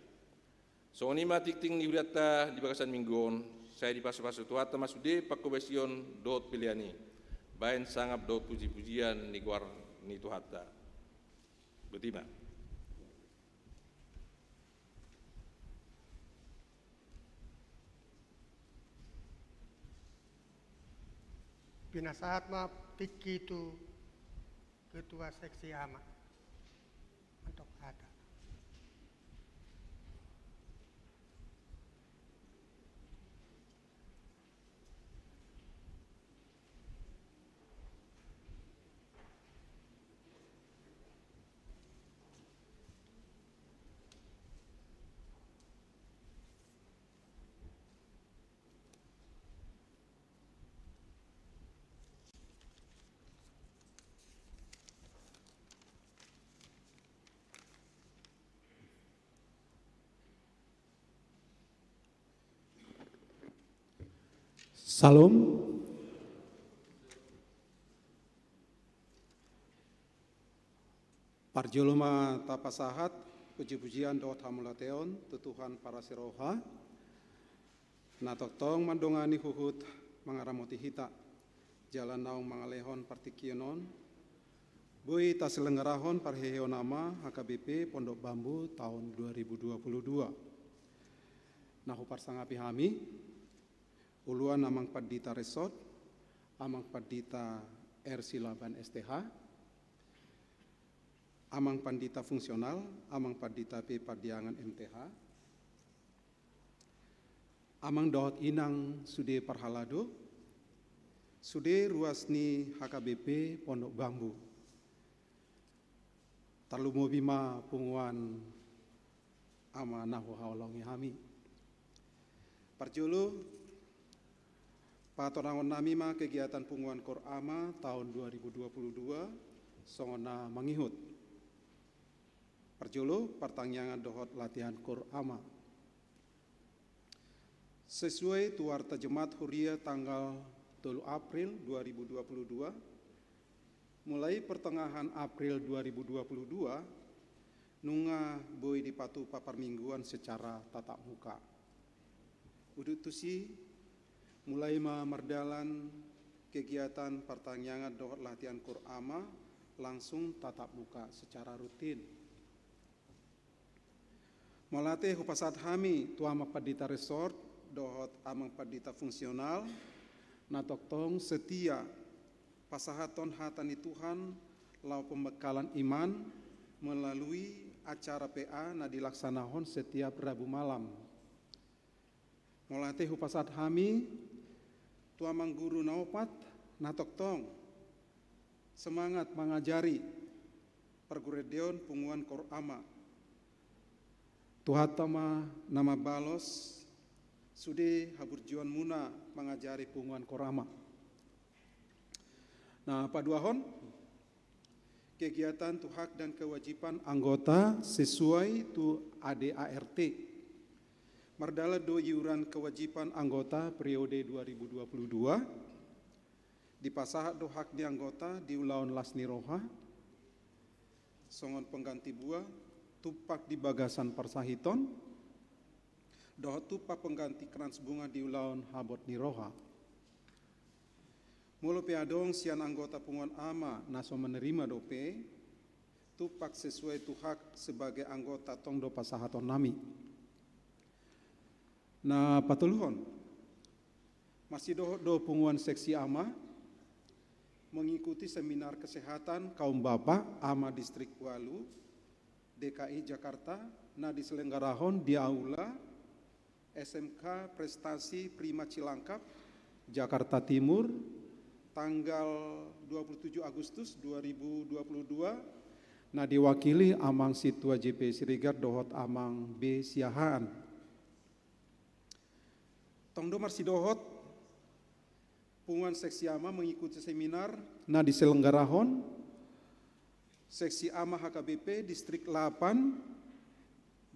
Songon i ma tingting ni hurianta di bagasan minggu on, sai dipasupasu Tuhanta ma sude pangkobasion dohot pelean i, baen sangap dohot pujipujian ni goar ni Tuhanta. Botima. Pinasahat ma tingki tu Ketua Seksi Ama. Mantap ada. Syalom. Parjolo ma tapasahat pujipujian dohot hamauliateon tu Tuhan parasi roha, na tongtong mandongani huhut mangaramoti hita jala naung mangalehon partingkian on, boi taselenggarahon parheheon ama H K B P Pondok Bambu taon dua ribu dua puluh dua. Na huparsangapi hami, uluan Amang Pandita Resort, Amang Pandita R Silaban S T H, Amang Pandita Fungsional, Amang Pandita P Padiangan M T H, Amang dohot Inang sude parhalado, sude ruas ni H K B P Pondok Bambu. Tarlumobi ma punguan ama na huhaholongi hami. Parjolo, Patorangonnami ma kegiatan punguan Koor Ama taon dua ribu dua puluh dua songon na mangihut. Parjolo, partangiangan dohot latihan Koor Ama. Sesuai tu warta Jemaat Huria tanggal tolu April dua ribu dua puluh dua, mulai pertengahan April dua ribu dua puluh dua, nunga boi dipatupa parmingguan secara tatap muka. Udut tusi, mulai ma mardalan kegiatan partangiangan dohot latihan Koor Ama langsung tatap muka secara rutin. Mauliate hupasahat hami tu Amang Pandita Resort dohot Amang Pandita Fungsional, na tongtong setia pasahathon hata ni Tuhan laho pembekalan iman melalui acara P A na dilaksanahon setiap Rabu malam. Mauliate hupasahat hami tu Amang Guru na opat, na tongtong semangat mangajari pargurendeon punguan Koor Ama. Tuhanta ma na mambalos sude haburjuonmuna mangajari punguan Koor Ama. Na paduahon, kegiatan tu hak dan kewajiban anggota sesuai tu A D A R T. Mardalan do iuran kewajiban anggota periode dua ribu dua puluh dua. Dipasahat do hak ni anggota di ulaon las ni roha, songon pengganti buah, tumpak di bagasan parsahiton, dohot tumpak pengganti krans bunga di ulaon habot ni roha. Molo pe adong sian anggota punguan ama na so menerima dope, tumpak sesuai tu hak sebagai anggota tong do pasahatonnami. Na patoluhon, marsidohot do punguan seksi ama mengikuti seminar kesehatan kaum bapa ama Distrik Walu D K I Jakarta na diselenggarahon di aula S M K Prestasi Prima Cilangkap, Jakarta Timur, tanggal dua puluh tujuh Agustus dua ribu dua puluh dua, na diwakili Amang Sintua J P Siregar dohot Amang B Siahaan. Tong do marsidohot punguan seksi ama mengikuti seminar na diselenggarahon seksi ama H K B P Distrik delapan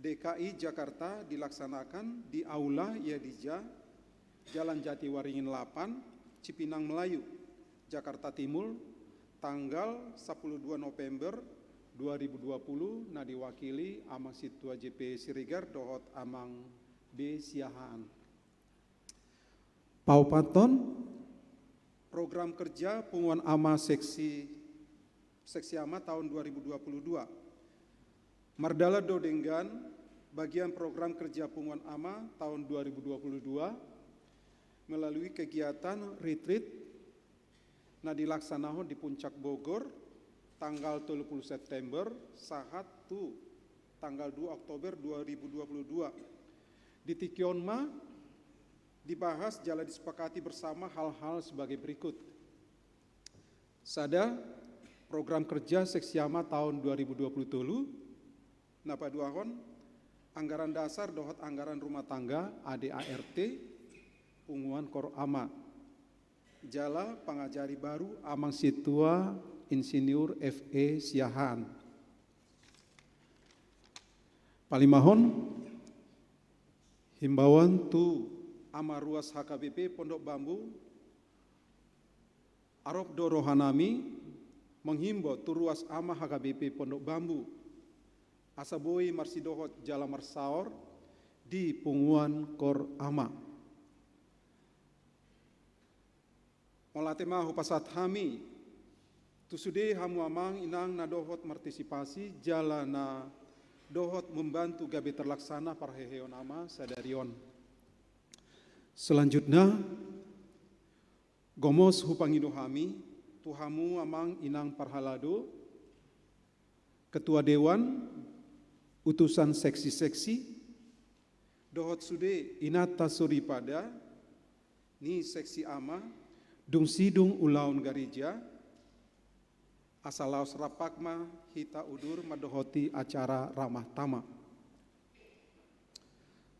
D K I Jakarta dilaksanakan di Aula Yadija, Jalan Jatiwaringin delapan, Cipinang Melayu, Jakarta Timur, tanggal sepuluh dua November dua ribu dua puluh, na diwakili Amang Sintua J P Siregar dohot Amang B Siahaan. Paopathon, program kerja punguan ama seksi, seksi ama tahun dua ribu dua puluh dua. Mardalan do denggan bagian program kerja punguan ama tahun dua ribu dua puluh dua melalui kegiatan retreat na dilaksanahon di Puncak Bogor, tanggal tolu puluh September sahat tu tanggal dua Oktober dua ribu dua puluh dua. Di tingki on ma dibahas jala disepakati bersama hal-hal sebagai berikut. Sada, program kerja seksi ama tahun dua ribu dua puluh tolu. Na paduahon, anggaran dasar dohot anggaran rumah tangga A D A R T punguan Koor Ama. Jala pangajari baru Amang Sintua Insinyur F E Siahaan. Palimahon, himbauan tu ama ruas H K B P Pondok Bambu. Arop do rohanami menghimbau tu ruas ama H K B P Pondok Bambu asa boi marsidohot jala marsaor di punguan Koor Ama. Mauliate ma hupasahat hami tu sude hamu amang inang na dohot martisipasi jala na dohot membantu gabe terlaksana parheheon ama sadari on. Selanjutnya, gomos hupangido hami tu hamu amang inang parhalado, ketua dewan, utusan seksi-seksi, dohot sude inanta soripada ni seksi ama, dung sidung ulaon gareja, asa laos rap ma hita udur mandohoti acara ramah tama.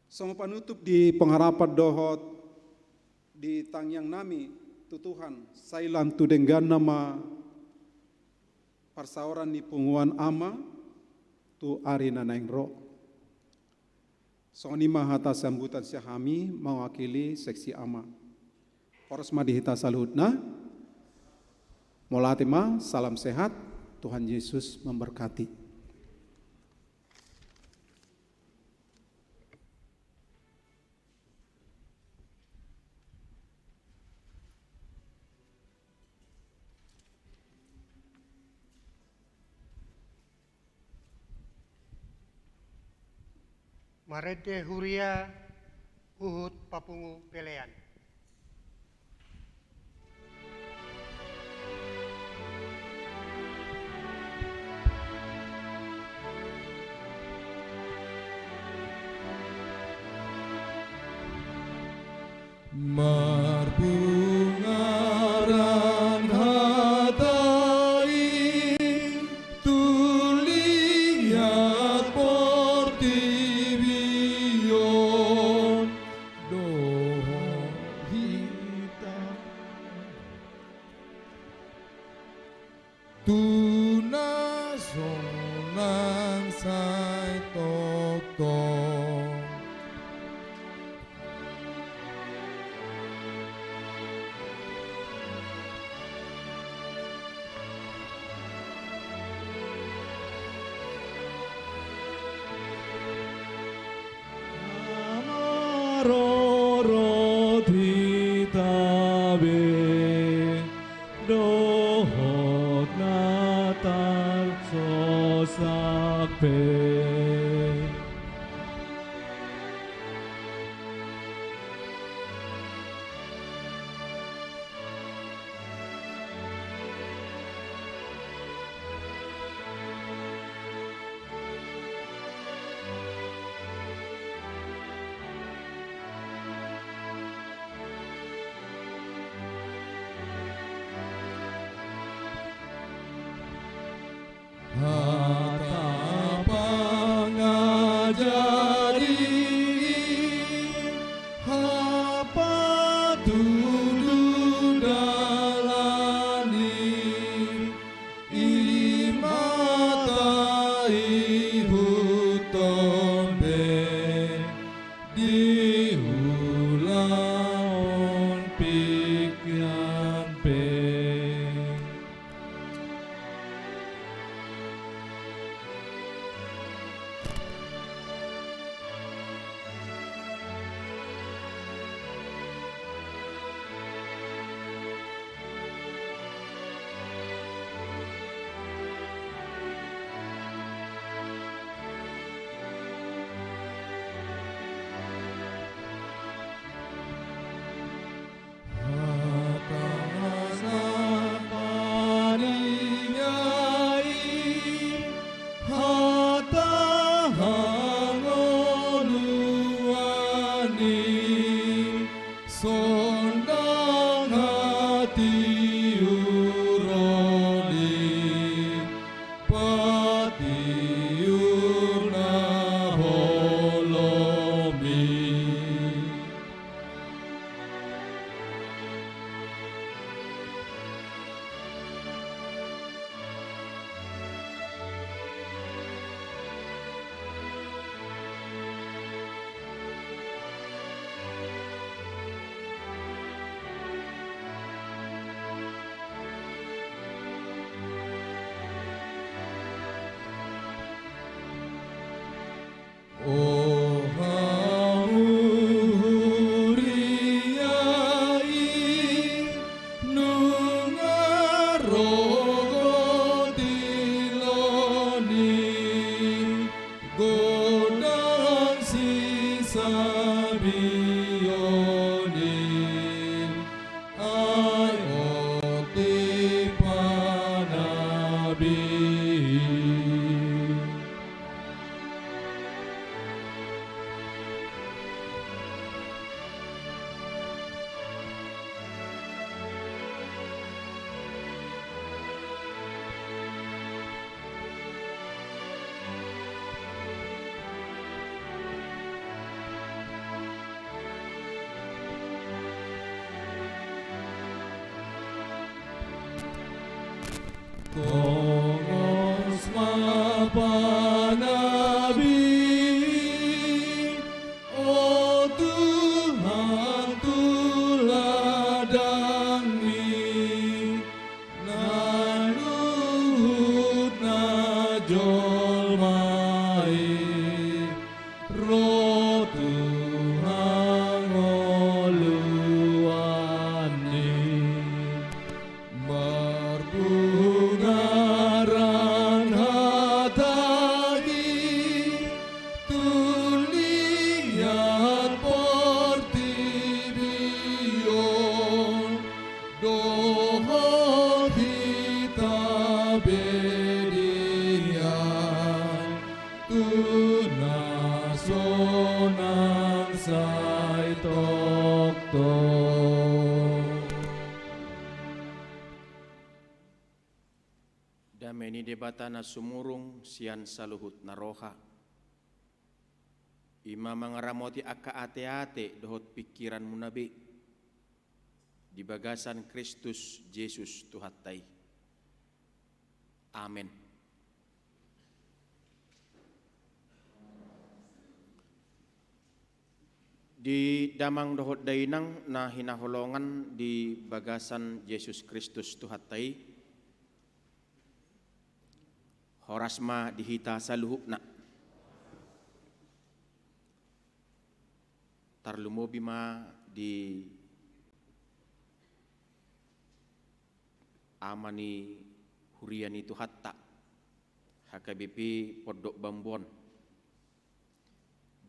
Songon panutup di pengharapan dohot Di tangiang nami tu Tuhan, sai lam tu dengganna ma parsaoran ni punguan Ama tu ari na naeng ro. Songon i ma hata sambutan sian hami mewakili seksi Ama. Horas ma di hita saluhutna. Mauliate ma, salam sehat, Tuhan Yesus memberkati. Marende huria huhut papungu pelean. Marbungaran hata i tu liat portibi on dohot hita. Tu na sonang sai tongtong. Na marorot hita be dohot na tarsosak pe. Hata pangajari, hapatudu dalan i, i ma taihuthon be di ulaon pikiran pe. Hata na paningai, hata hangoluan i, sondang hatiuron i, patiur na holom i. O hamu huria i, nunga ro gotilon i, gondang sisabion i, ai otik panabi. Tongos ma panabi, o Tuhan, tu ladangmi, na luhut na jolma i, ro tu hangoluanni. Marbungaran hatami, tu liat portibi on, dohot hita be dian, tu na sonang sai tongtong. Dame ni Debata na sumurung sian saluhut na roha, i ma mangaramoti angka ateate dohot pingkiranmuna be di bagasan Kristus Jesus Tuhanta i. Amen. Di damang dohot dainang na hinaholongan di bagasan Jesus Kristus Tuhanta i, horas ma di hita saluhutna. Tarlumobi ma di ama ni huria ni Tuhanta, H K B P Pondok Bambu on,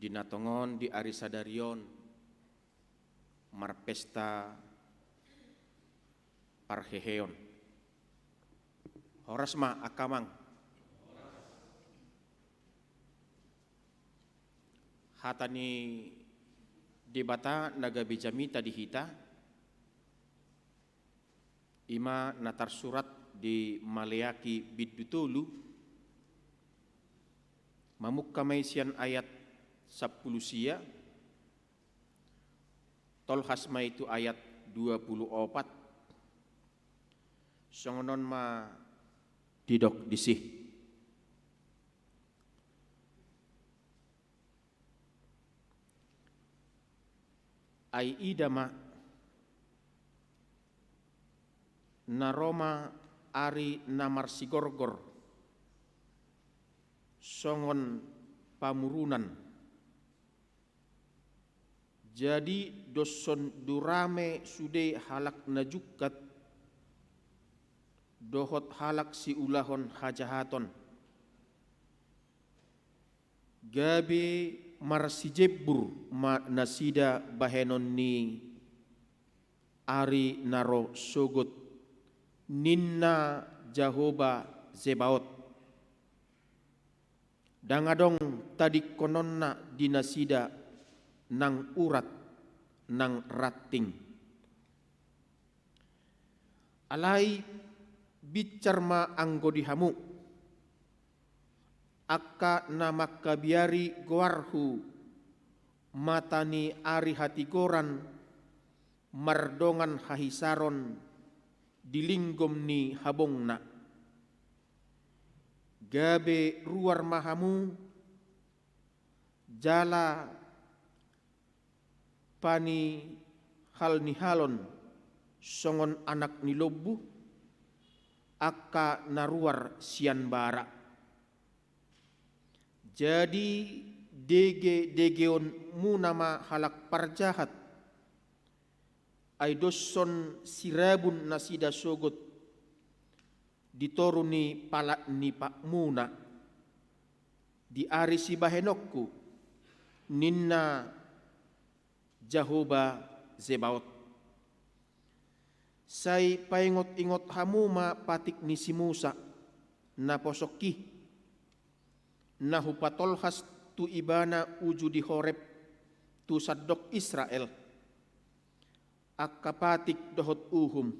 di na tongon di ari sadari on marpesta parheheon. Horas ma angka amang. Hata ni Debata na gabe jamita di hita, i ma na tarsurat di Maleaki bindu tolu, mamungka ma i sian ayat sampulu sia, tolhas ma i tu ayat dua pulu opat. Songon on ma didok disi. Ai ida ma, na ro ma ari na marsigorgor songon pamurunan. Jadi dos songon durame sude halak na jungkat dohot halak siulahon hajahaton. Gabe marsijembur ma nasida bahenon ni ari na ro sogot, ninna Jahowa Zebaot. Ndang adong tadingkononna di nasida nang urat nang ranting. Alai binsar ma anggo di hamu, angka na mangkabiari goarhu mata ni ari hatigoran mardongan hahisaron di linggom ni habongna. Gabe ruar ma hamu jala panihalnihalon songon anak ni lombu, angka na ruar sian bara. Jadi degedegeonmuna ma halak parjahat, ai dos songon sirabun nasida sogot di toru ni palat ni patmuna di ari sibahenonku, ninna Jahowa Zebaot. Sai paingotingot hamu ma patik ni si Musa naposongki, na hupatolhas tu ibana uju di Horeb tu sandok Israel, angka patik dohot uhum.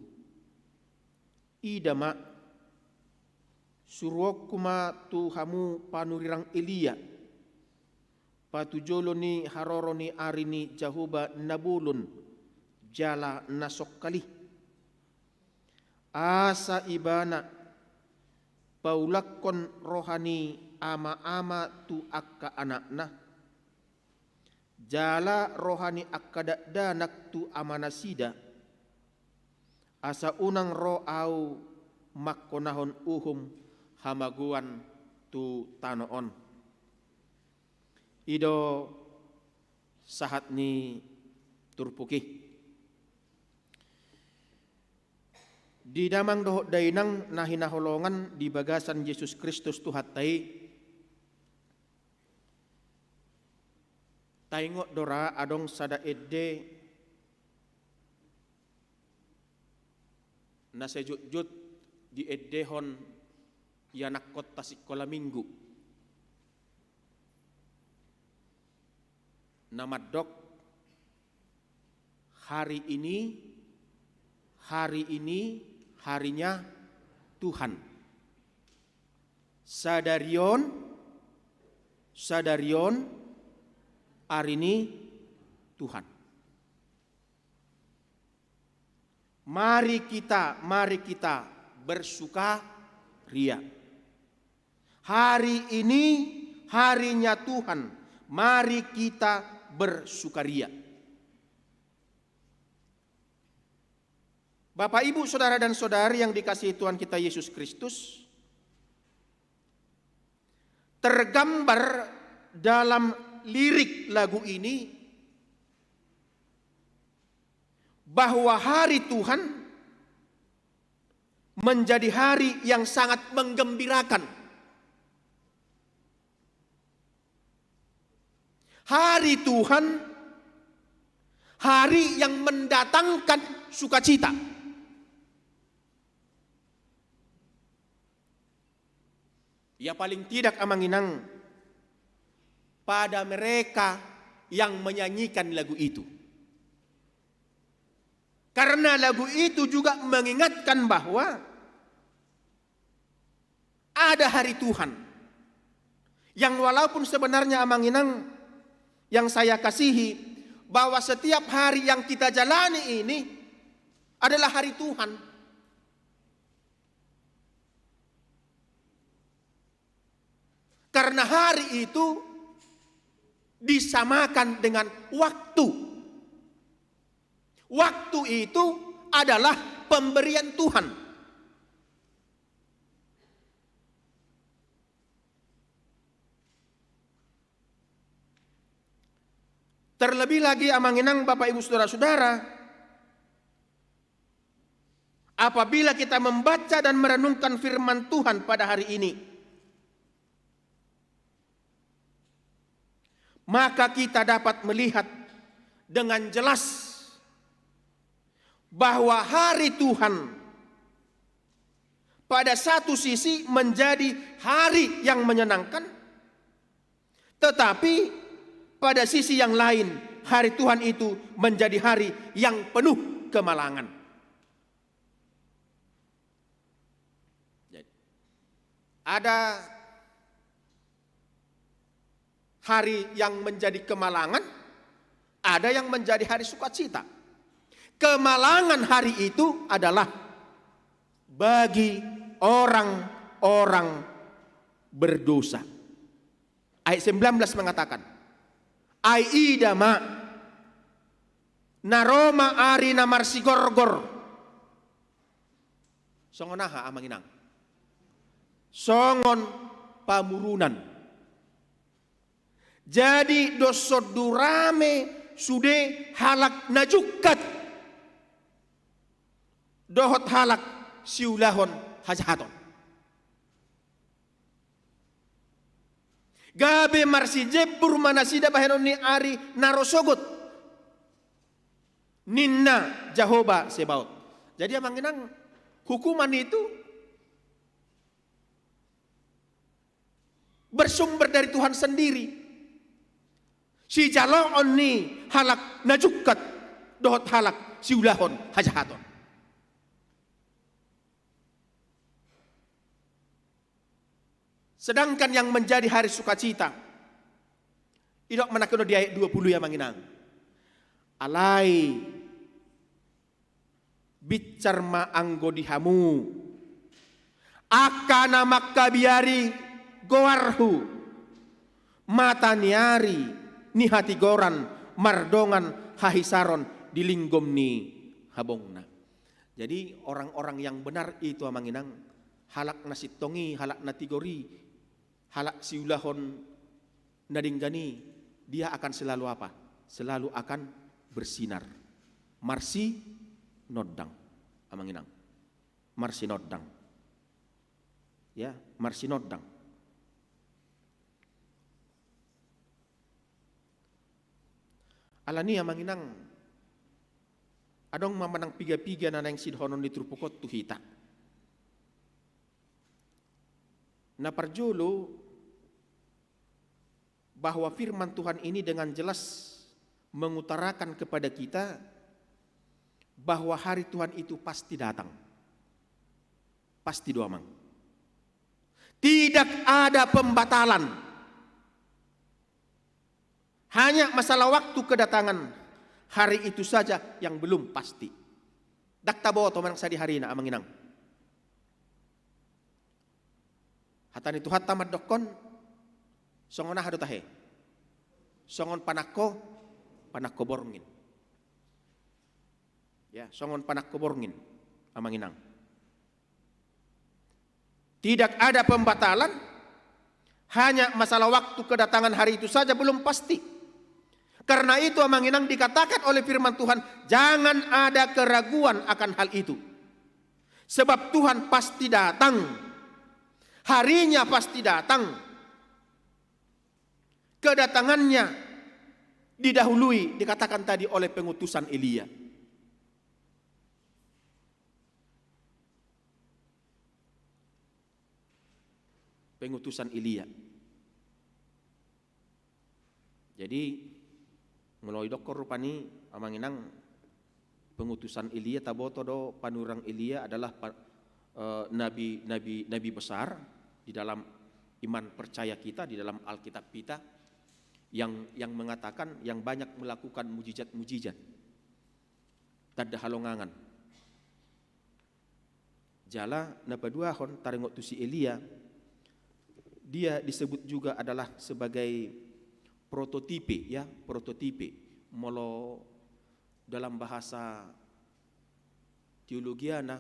Ida ma, suruonku ma tu hamu panurirang Elia, patujolo ni haroro ni ari ni Jahowa na bolon jala na songkal i. Asa ibana paulakkon roha ni ama-ama tu angka anakna, jala roha ni angka dakdanak tu amanasida, asa unang ro Ahu mangkonahon uhum hamagoan tu tano on. I do sahat ni turpuk i. Di damang dohot dainang na hinaholongan di bagasan Jesus Kristus Tuhanta i, taingot do ra adong sada ende na sai jotjot diendehon ianakhonta sikola minggu, na mandok, "Hari ini, hari ini harinya Tuhan. Sadari on, sadari on ari ni Tuhan." Mari kita, mari kita bersukaria. Hari ini harinya Tuhan, mari kita bersukaria. Bapak, Ibu, saudara dan saudari yang dikasihi Tuhan kita Yesus Kristus, tergambar dalam lirik lagu ini bahwa hari Tuhan menjadi hari yang sangat menggembirakan. Hari Tuhan, hari yang mendatangkan sukacita. Ya, paling tidak, Amang Inang, pada mereka yang menyanyikan lagu itu. Karena lagu itu juga mengingatkan bahwa ada hari Tuhan. Yang walaupun sebenarnya, Amang Inang, yang saya kasihi, bahwa setiap hari yang kita jalani ini adalah hari Tuhan. Karena hari itu disamakan dengan waktu. Waktu itu adalah pemberian Tuhan. Terlebih lagi, Amang Inang, Bapak, Ibu, Saudara-saudara, apabila kita membaca dan merenungkan firman Tuhan pada hari ini, maka kita dapat melihat dengan jelas bahwa hari Tuhan pada satu sisi menjadi hari yang menyenangkan, tetapi pada sisi yang lain, hari Tuhan itu menjadi hari yang penuh kemalangan. Jadi, ada hari yang menjadi kemalangan, ada yang menjadi hari sukacita. Kemalangan hari itu adalah bagi orang-orang berdosa. Ayat sembilan belas mengatakan, "Ai ida ma, na ro ma ari na marsigorgor." Songon aha, Amang Inang? Songon pamurunan. Jadi, dos sondu rame sude halak na jungkat dohot halak siulahon hajahaton. Gabe marsijembur ma nasida bahenon ni ari na ro sogot, ninna Jahowa Sebaot. Jadi, Amang Inang, hukuman itu bersumber dari Tuhan sendiri. Sijaloon ni halak na jungkat dohot halak siulahon hajahaton. Sedangkan yang menjadi hari sukacita, idok ma nangkin on di ayat dua puluh, Amang Inang. Alai binsar ma anggo di hamu, Angka na mangkabiari goarhu, mata ni ari ni hatigoran mardongan hahisaron di linggom ni habongna. Jadi orang-orang yang benar itu, Amang Inang, halak na sintong i, halak na tigor i, halak siulahon na denggan i, dia akan selalu apa? Selalu akan bersinar. Marsinondang, Amang Inang. Marsinondang. Ya, marsinondang. Alani, Amang Inang, adong ma manang piga-piga na naeng sidohonon ni turpuk on tu hita. Na parjolo, bahwa firman Tuhan ini dengan jelas mengutarakan kepada kita bahwa hari Tuhan itu pasti datang. Pasti do, Amang. Tidak ada pembatalan. Hanya masalah waktu kedatangan hari itu saja yang belum pasti. Ndang taboto manang sadihari na, Amang Inang. Hata ni Tuhanta mandokkon, songon aha do tahe? Songon panangko, panangko borngin. Ya, songon panangko borngin, Amang Inang. Tidak ada pembatalan, hanya masalah waktu kedatangan hari itu saja belum pasti. Karena itu, Amang Inang, dikatakan oleh firman Tuhan, jangan ada keraguan akan hal itu. Sebab Tuhan pasti datang. Harinya pasti datang. Kedatangannya didahului, dikatakan tadi, oleh pengutusan Elia. Pengutusan Elia. Jadi, molo didokkon rupani, Amang Inang, pengutusan Elia, taboto do panurirang Elia adalah pa-, eh, nabi, nabi, nabi besar di dalam iman percaya kita, di dalam Alkitab kita, yang, yang mengatakan, yang banyak melakukan mujizat-mujizat, tanda halongangan. Jala na paduahon, taringot tu si Elia, dia disebut juga adalah sebagai prototipe, ya, prototipe. Molo dalam bahasa teologiana,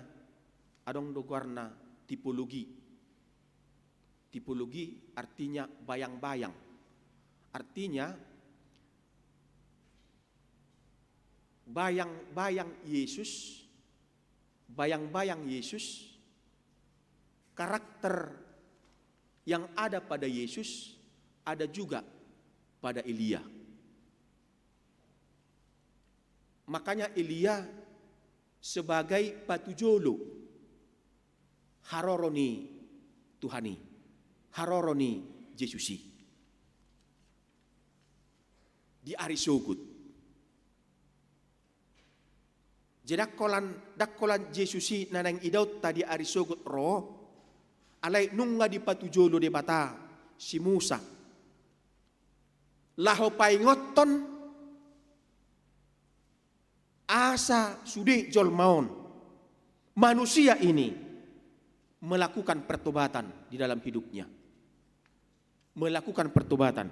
adong do goarna tipologi. Tipologi artinya bayang-bayang. Artinya, bayang-bayang Yesus, bayang-bayang Yesus, karakter yang ada pada Yesus ada juga pada Elia. Makanya Elia sebagai patujolo haroro ni Tuhan i, haroro ni Jesus i di ari sogot. Jadi ndang holan, ndang holan Jesus i na naeng idaonta di ari sogot ro, alai nunga dipatujolo Debata si Musa laho paingothon asa sude jolma on, manusia ini, melakukan pertobatan di dalam hidupnya. Melakukan pertobatan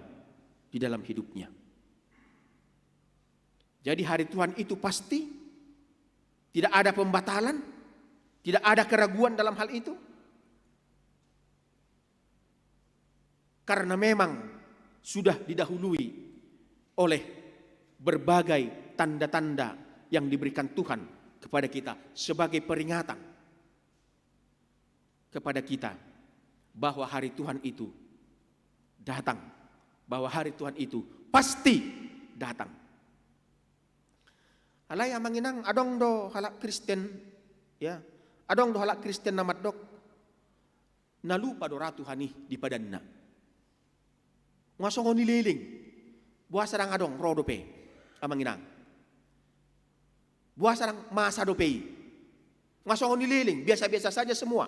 di dalam hidupnya. Jadi hari Tuhan itu pasti, tidak ada pembatalan, tidak ada keraguan dalam hal itu. Karena memang sudah didahului oleh berbagai tanda-tanda yang diberikan Tuhan kepada kita sebagai peringatan kepada kita bahwa hari Tuhan itu datang, bahwa hari Tuhan itu pasti datang. Alai, Amang Inang, adong do halak Kristen, ya, adong do halak Kristen na mandok, na lupa do ra Tuhan i di padanna. Nga songon i leleng. Boasa, ndang adong, ro dope, Amang Inang. Boasa, ndang masa dope i. Nga songon i leleng, biasa-biasa saja semua.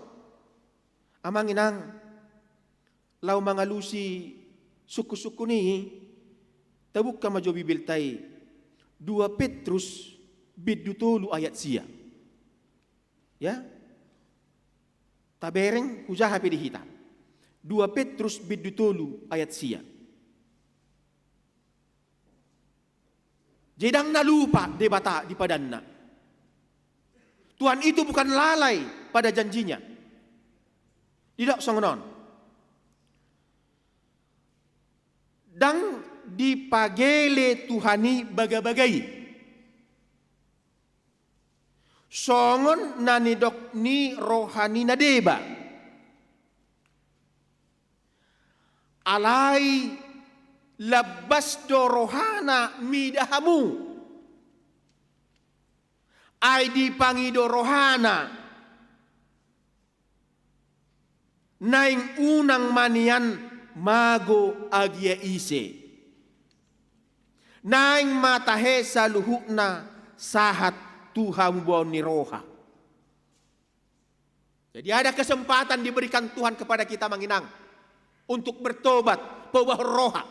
Amang Inang, laho mangalusi sungkun-sungkun i, tabuka ma jo Bibelta i, dua Petrus bindu tolu ayat sia. Ya. Tabereng hujaha pe di hita. Dua Petrus bindu tolu ayat sia. Jadi ndang na lupa Debata di padanna. Tuhan itu bukan lalai pada janjinya. Didok songon on. Ndang dipagele Tuhan i bagabaga i. Songon na nidok ni roha ni na deba. Alai lambas do rohana mida hamu. Ai dipangido rohana. Naeng unang ma nian mago agia ise. Naeng ma tahe saluhutna sahat tu hamubaon ni roha. Jadi ada kesempatan diberikan Tuhan kepada kita, Amang Inang, untuk bertobat, peubahon roha.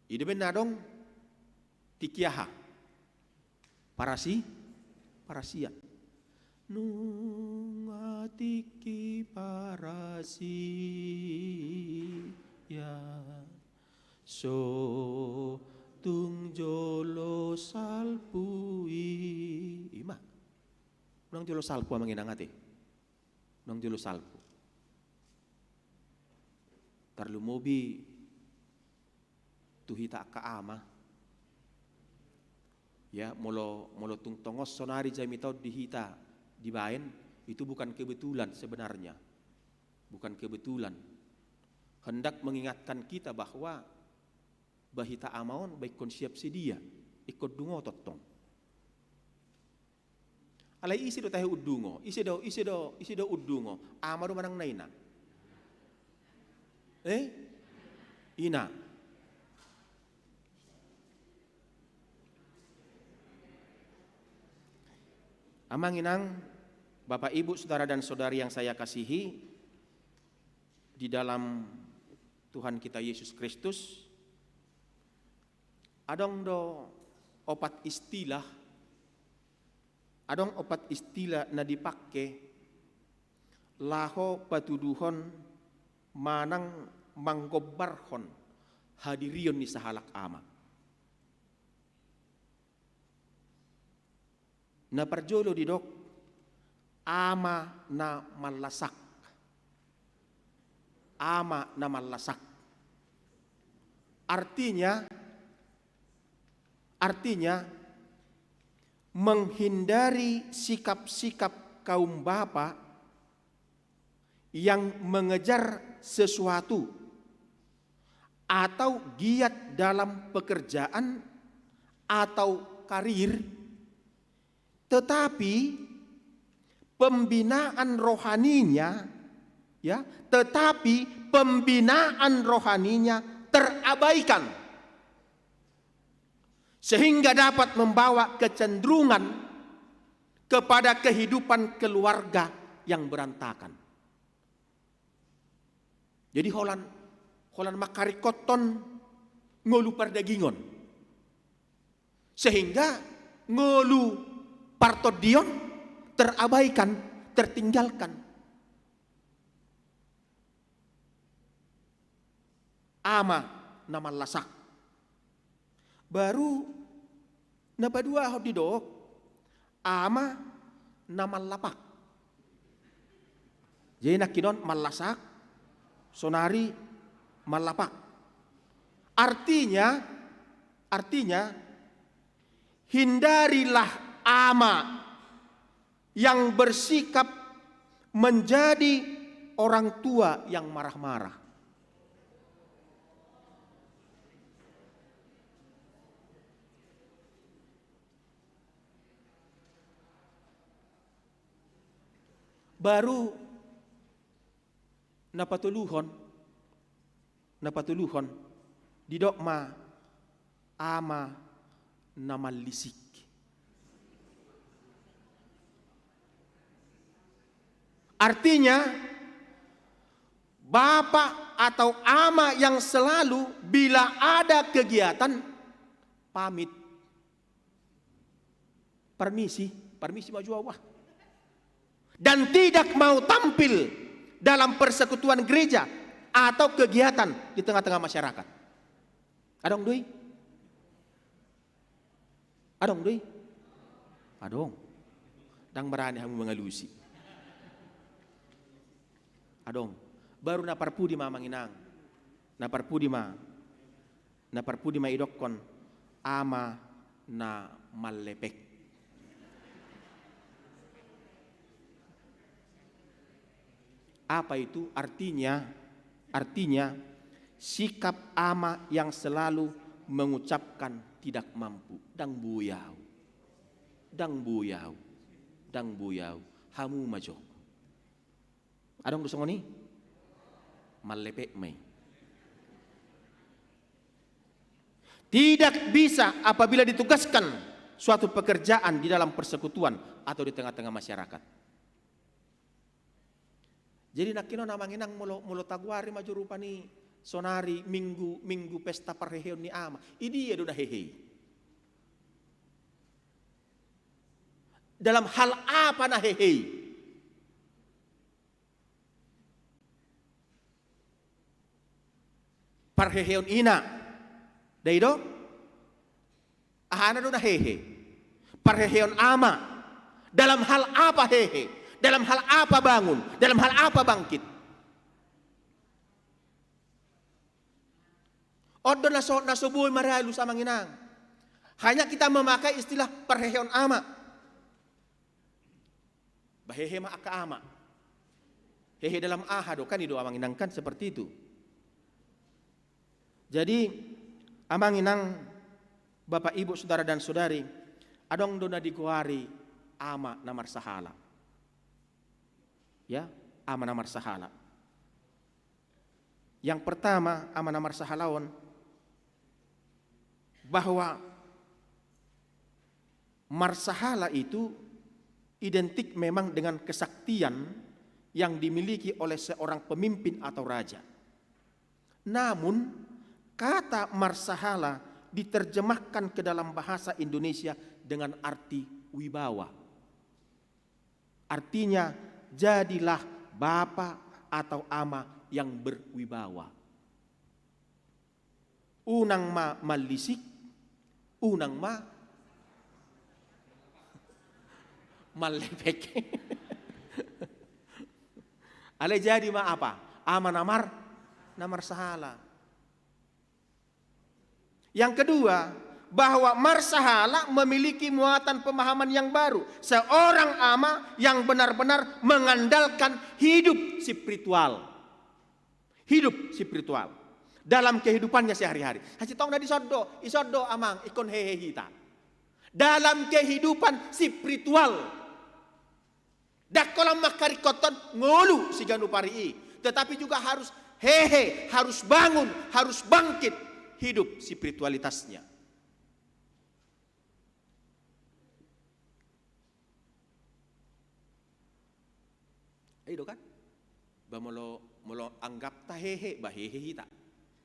I do umbahen na adong tingki aha? Parasi, parasian. Nunga tingki parasian, so tung jolo salpu i. I ma. Unang jolo salpu, Amang Inang, ate. Unang jolo salpu. Tarlumobi tu hita angka ama. Ya, molo, molo tung tongon sonari jamita on di hita dibaen, itu bukan kebetulan sebenarnya. Bukan kebetulan. Hendak mengingatkan kita bahwa ba hita ama on, ba ingkon siap sedia, ingkon dungoton tong. Alai ise do tahe undungo? Ise do, ise do, ise do undungo? Ama do manang na ina? Eh? Ina. Amang Inang, Bapak Ibu, Saudara dan Saudari yang saya kasihi di dalam Tuhan kita Yesus Kristus, adong do opat istilah, adong opat istilah na dipangke laho patuduhon manang manggombarhon hadirion ni sahalak ama. Na parjolo didok, ama na mallasak. Ama na mallasak. Artinya, artinya menghindari sikap-sikap kaum bapa yang mengejar sesuatu atau giat dalam pekerjaan atau karir, tetapi pembinaan rohaninya, ya, tetapi pembinaan rohaninya terabaikan, sehingga dapat membawa kecenderungan kepada kehidupan keluarga yang berantakan. Jadi holan, holan mangkaringkothon ngolu pardagingon, sehingga ngolu partondion terabaikan, tertinggalkan. Ama na mallasak. Baru na paduahon didok, ama na mallapak. Jadi nangkin on mallasak, sonari mallapak. Artinya, artinya, hindarilah ama yang bersikap menjadi orang tua yang marah-marah. Baru na patoluhon, na patoluhon, didok ma ama na mallisik. Artinya, bapak atau ama yang selalu bila ada kegiatan, pamit. Permisi, Parmisi ma jo au, ah. Dan tidak mau tampil dalam persekutuan gereja atau kegiatan di tengah-tengah masyarakat. Adong do i? Adong do i? Adong. Ndang barani hamu mangalusi. Adong. Baru na parpudi ma, amang inang. Na parpudi ma. Na parpudi ma idokkon ama na mallepek. Apa itu artinya? Artinya, sikap ama yang selalu mengucapkan tidak mampu. Ndang boi au. Ndang boi au. Ndang boi au. Hamu ma jo. Adong do songon i? Mallepek ma i. Tidak bisa apabila ditugaskan suatu pekerjaan di dalam persekutuan atau di tengah-tengah masyarakat. Jadi nangkin on, amang inang, molo, molo tagoari ma jo rupani sonari minggu, minggu pesta parheheon ni ama. Idia do na hehe i? Dalam hal apa na hehe i? Parheheon ina. Dai do? Ahana do na hehe? Parheheon ama. Dalam hal apa hehe? Dalam hal apa bangun? Dalam hal apa bangkit? On do na so, na so boi maralus, amang inang. Hanya kita memakai istilah parheheon ama. Ba hehe ma angka ama. Hehe dalam aha do, kan i do, amang inang, kan seperti itu. Jadi, amang inang, bapak ibu, saudara dan saudari, adong do na digoari ama na marsahala. Ya, ama na marsahala. Yang pertama, ama na marsahala on, bahwa marsahala itu identik memang dengan kesaktian yang dimiliki oleh seorang pemimpin atau raja. Namun, kata marsahala diterjemahkan ke dalam bahasa Indonesia dengan arti wibawa. Artinya, jadilah bapa atau ama yang berwibawa. Unang ma mallisik, unang ma mallepek. Alai jadi ma apa? Ama na mar-, na marsahala. Yang kedua, bahwa marsahala memiliki muatan pemahaman yang baru. Seorang ama yang benar-benar mengandalkan hidup spiritual. Hidup spiritual dalam kehidupannya sehari-hari. Hasintongna dison do, dison do, amang, ingkon hehe hita. Dalam kehidupan spiritual. Ndang holan mangkaringkothon ngolu siganup ari i, tetapi juga harus hehe, harus bangun, harus bangkit hidup spiritualitasnya. I do kan? Ba molo, molo anggapta hehe, ba hehe hita.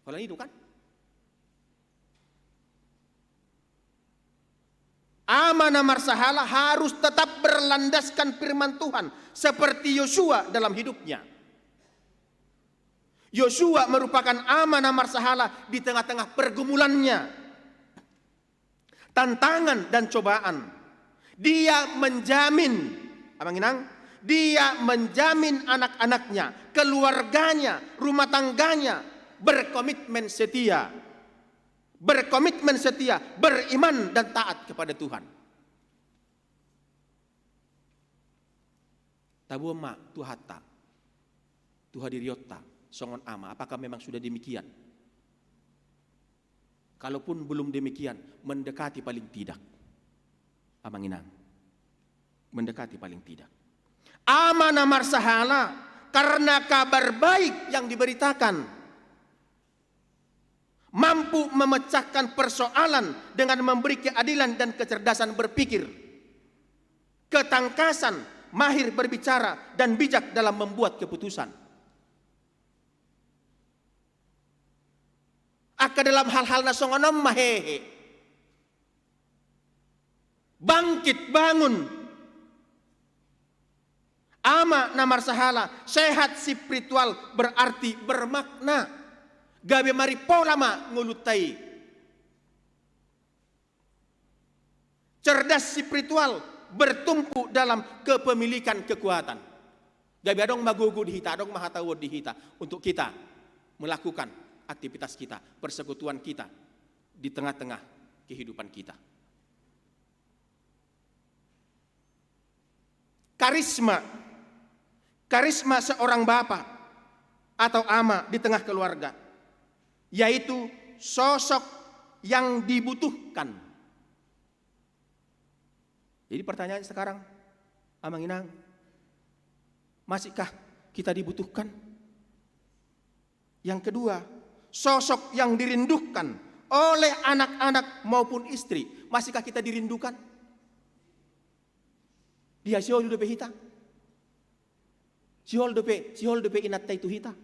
Holan i do kan? Ama na marsahala harus tetap berlandaskan firman Tuhan, seperti Yosua dalam hidupnya. Yosua merupakan ama na marsahala di tengah-tengah pergumulannya, tantangan dan cobaan. Dia menjamin, amang inang, dia menjamin anak-anaknya, keluarganya, rumah tangganya berkomitmen setia. Berkomitmen setia, beriman dan taat kepada Tuhan. Taboan ma tu hata, tu hadirionta, songon ama, apakah memang sudah demikian? Kalaupun belum demikian, mendekati paling tidak. Amang inang, mendekati paling tidak. Ama na marsahala karena kabar baik yang diberitakan. Mampu memecahkan persoalan dengan memberi keadilan dan kecerdasan berpikir, ketangkasan, mahir berbicara, dan bijak dalam membuat keputusan. Angka dalam hal-hal na songon on ma hehe. Bangkit, bangun. Ama na marsahala, sehat spiritual, berarti bermakna. Gabe marimpola ma ngolunta i. Cerdas spiritual, bertumpu dalam kepemilikan kekuatan. Gabe adong ma gogo di hita, adong ma hatauon di hita untuk kita melakukan aktivitas kita, persekutuan kita di tengah-tengah kehidupan kita. Karisma, karisma seorang bapa atau ama di tengah keluarga, yaitu sosok yang dibutuhkan. Jadi pertanyaan sekarang, Amang Inang, masihkah kita dibutuhkan? Yang kedua, sosok yang dirindukan oleh anak-anak maupun istri. Masihkah kita dirindukan? Dia sihol dope hita. Sihol dope, sihol dope inanta i tu hita.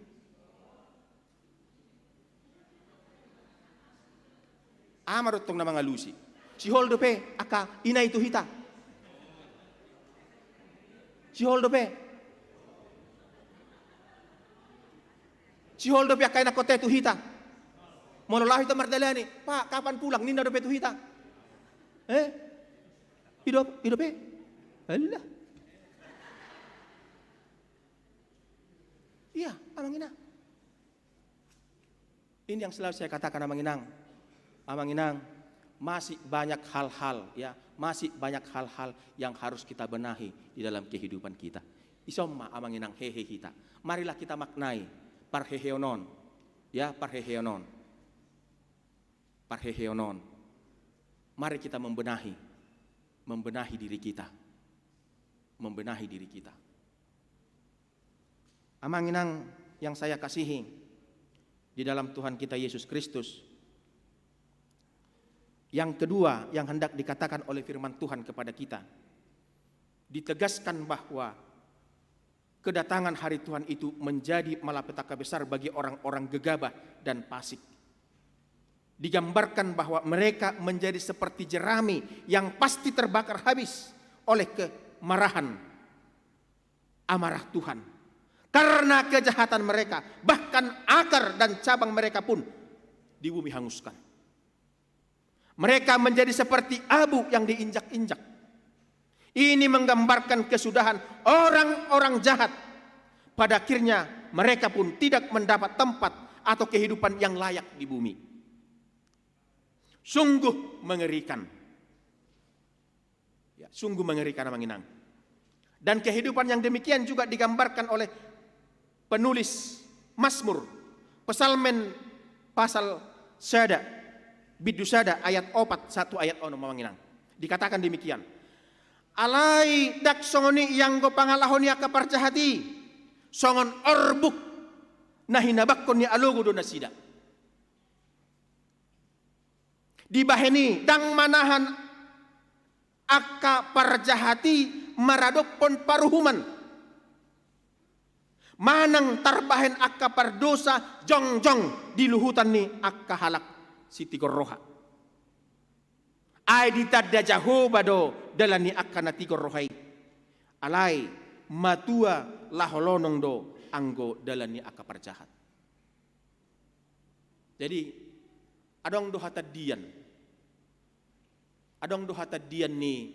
Ama do tong na mangalusi. Sihol dope angka ina i tu hita. Sihol dope. Sihol dope angka inangkonta i tu hita. Molo laho hita mardalani, "Pak, kapan pulang?" ninna dope tu hita. Eh? I do, i dope? Alah. Iya, Amang Inang. Ini yang selalu saya katakan, Amang Inang. Amang Inang, masih banyak hal-hal, ya, masih banyak hal-hal yang harus kita benahi di dalam kehidupan kita. Ison ma, Amang Inang, hehe hita. Marilah kita maknai parheheon on, ya, parheheon on. Parheheon on. Mari kita membenahi, membenahi diri kita. Membenahi diri kita. Amang Inang yang saya kasihi di dalam Tuhan kita Yesus Kristus, yang kedua yang hendak dikatakan oleh firman Tuhan kepada kita, ditegaskan bahwa kedatangan hari Tuhan itu menjadi malapetaka besar bagi orang-orang gegabah dan fasik. Digambarkan bahwa mereka menjadi seperti jerami yang pasti terbakar habis oleh kemarahan, amarah Tuhan. Karena kejahatan mereka, bahkan akar dan cabang mereka pun di bumi hanguskan. Mereka menjadi seperti abu yang diinjak-injak. Ini menggambarkan kesudahan orang-orang jahat. Pada akhirnya, mereka pun tidak mendapat tempat atau kehidupan yang layak di bumi. Sungguh mengerikan. Ya, sungguh mengerikan, Amang Inang. Dan kehidupan yang demikian juga digambarkan oleh penulis Mazmur, Psalmen pasal sada, bindu sada ayat opat, satu ayat onom, Amang Inang. Dikatakan demikian, "Alai ndang songon i ianggo pangalaho ni angka parjahat i, songon orbuk na hinabangkon ni alogo do nasida." Dibahen i, ndang manahan angka parjahat i maradophon paruhuman. Manang tarbahen angka pardosa jongjong di luhutan ni angka halak sitigor roha. Ai ditanda Jahowa do dalan ni angka na tigor roha i. Alai matua laho lonong do anggo dalan ni angka parjahat. Jadi, adong do hatandian. Adong do hatandian ni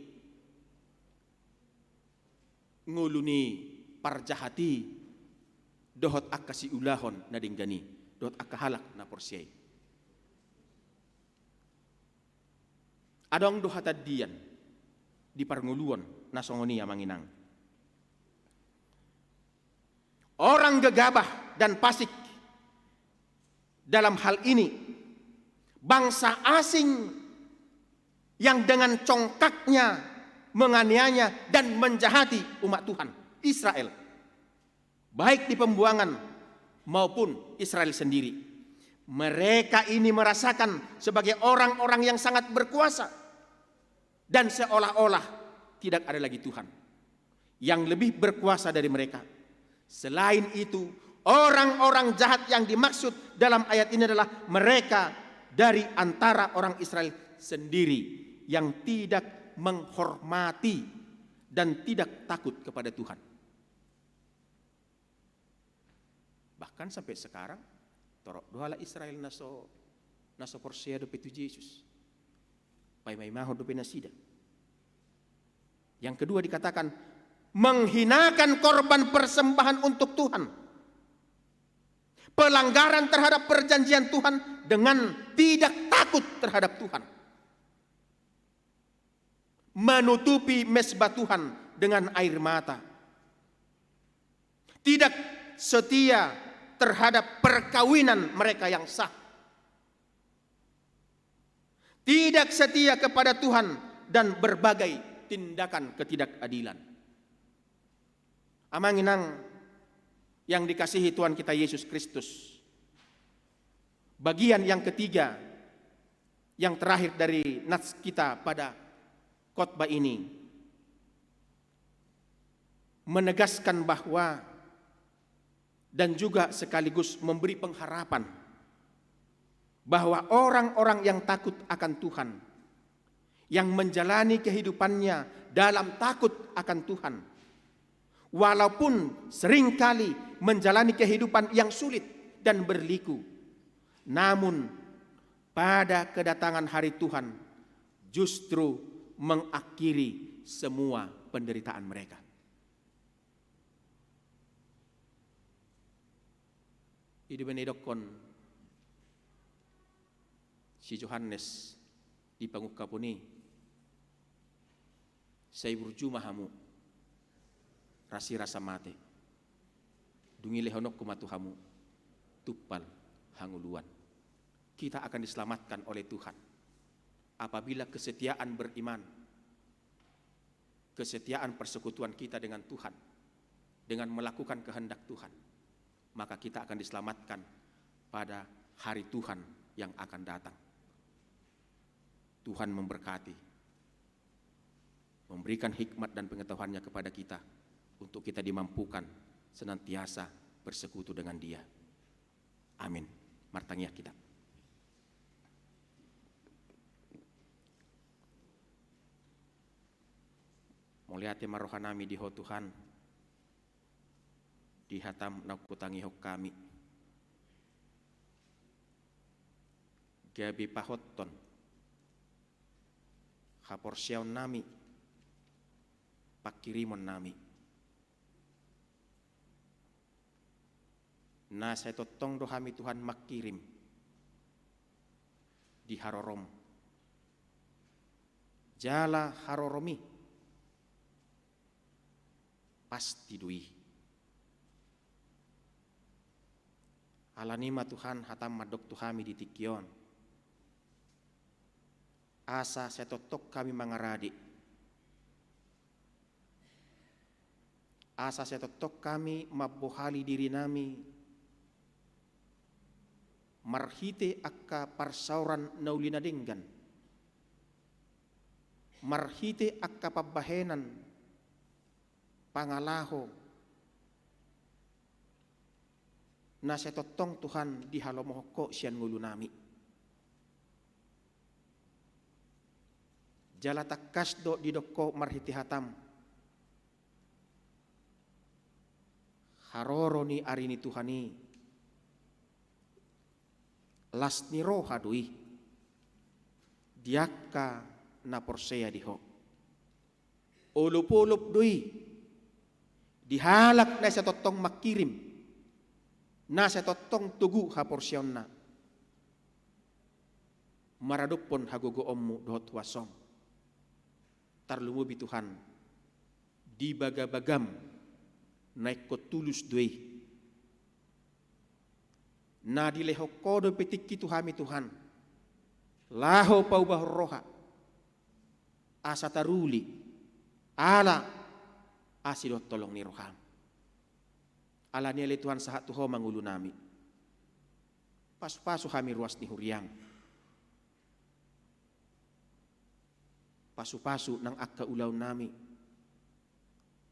ngolu ni parjahat i dohot angka siulahon na denggan i, dohot angka halak na porsea i. Adong do hatandian di parngoluon na songon i, Amang Inang. Orang gegabah dan fasik dalam hal ini, bangsa asing yang dengan congkaknya menganiaya dan menjahati umat Tuhan, Israel, baik di pembuangan maupun Israel sendiri. Mereka ini merasakan sebagai orang-orang yang sangat berkuasa dan seolah-olah tidak ada lagi Tuhan yang lebih berkuasa dari mereka. Selain itu, orang-orang jahat yang dimaksud dalam ayat ini adalah mereka dari antara orang Israel sendiri yang tidak menghormati dan tidak takut kepada Tuhan. Kan sampai sekarang, torop do halak Israel na so, na so porsea dope tu Jesus. Paima-imahon dope nasida. Yang kedua dikatakan, menghinakan korban persembahan untuk Tuhan. Pelanggaran terhadap perjanjian Tuhan dengan tidak takut terhadap Tuhan. Menutupi mesbah Tuhan dengan air mata. Tidak setia terhadap perkawinan mereka yang sah. Tidak setia kepada Tuhan dan berbagai tindakan ketidakadilan. Amang inang yang dikasihi Tuhan kita Yesus Kristus, bagian yang ketiga, yang terakhir dari nats kita pada khotbah ini, menegaskan bahwa, dan juga sekaligus memberi pengharapan bahwa orang-orang yang takut akan Tuhan, yang menjalani kehidupannya dalam takut akan Tuhan, walaupun seringkali menjalani kehidupan yang sulit dan berliku, namun pada kedatangan hari Tuhan justru mengakhiri semua penderitaan mereka. I do umbahen didokkon si Johannes di pangungkapon i, sai burju ma hamu, ras i rasa mate. Dung i lehononku ma tu hamu tumpal hangoluan. Kita akan diselamatkan oleh Tuhan apabila kesetiaan beriman, kesetiaan persekutuan kita dengan Tuhan, dengan melakukan kehendak Tuhan, maka kita akan diselamatkan pada hari Tuhan yang akan datang. Tuhan memberkati, memberikan hikmat dan pengetahuannya kepada kita untuk kita dimampukan senantiasa bersekutu dengan Dia. Amin. Martangiang hita. Mauliate ma rohanami di Ho Tuhan, di hataM na hutangihon hami gabe pahothon haporseaonnami, pangkirimonnami. Na sai tongtong do hami Tuhan mangkirim di haroroM. Jala haroroMi pasti do i. Alani i ma Tuhan, hataM mandok tu hami di tingki on, asa sai tongtong hami mangarade, asa sai tongtong hami mambohali dirinami marhite angka parsaoran na uli na denggan, marhite angka pambahenan pangalaho na sai tongtong Tuhan dihalomohon Ho sian ngolunami. Jala tangkas do didok Ho marhite hataM, haroro ni ari ni Tuhan i las ni roha do i di angka na porsea di Ho. Olopolop do i di halak na sai tongtong mangkirim, na sai tongtong togu haporseaonna maradophon hagogoonMu dohot huasoM. Tarlumobi Tuhan, di bagabagaM na ingkon tulus do i, na dilehon Ho dope tingki tu hami Tuhan, laho paubahon roha, asa taruli ala asi dohot holong ni rohaM. Alani i ale Tuhan, sahat tu Ho ma ngolunami. Pasupasu hami ruas ni huriaM. Pasupasu nang angka ulaonnami,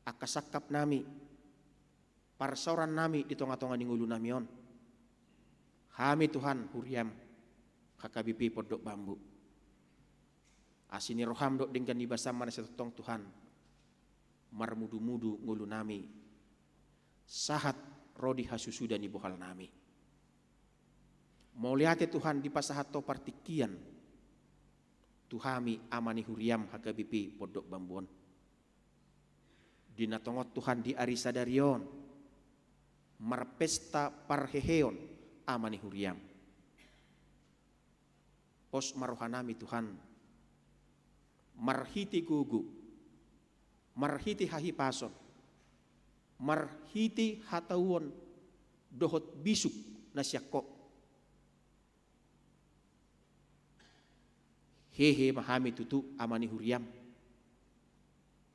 angka sangkapnami, parsaorannami di tongatonga ni ngolunami on. Hami Tuhan, huriaM, H K B P Pondok Bambu. Asi ni rohaM dohot denggan ni basaM ma na sai tongtong Tuhan marmudumudu ngolunami, sahat ro di hasusuda ni bohal nami. Mauliate Tuhan dipasahat Ho partingkian tu hami Ama ni Huriam H K B P Pondok Bambu on. Di na tongon Tuhan di ari sadari on marpesta parheheon Ama ni Huriam. Pos ma roha nami Tuhan, marhite gogo, marhite hahipason, marhite hatauon dohot bisuk na sian Ho. Hehe ma hami tutu Ama ni Huriam.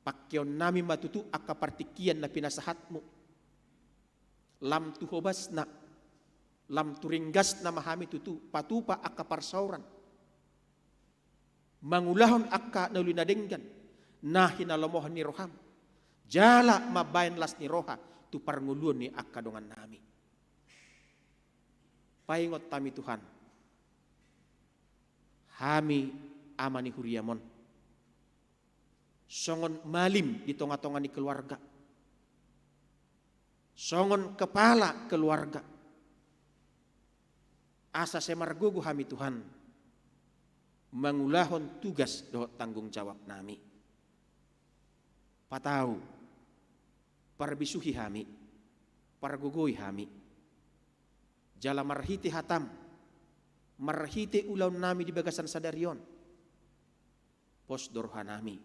Pangkeon nami ma tutu angka partingkian na pinasahatmu. Lam tu hobasna, lam tu ringgasna ma hami tutu patupa angka parsaoran, mangulahon angka na uli na denggan na hinalomohon ni roham, jala mambahen las ni roha tu parngoluon ni angka dongan nami. Paingot hami Tuhan, hami Ama ni Huriam on, songon malim di tonga-tonga ni keluarga, songon kepala keluarga, asa sai margogo hami Tuhan mangulahon tugas dohot tanggung jawab nami. Patau, parbisuhi hami, pargogoi hami. Jala marhite hatam, marhite ulaon nami di bagasan sadari on, pos do roha nami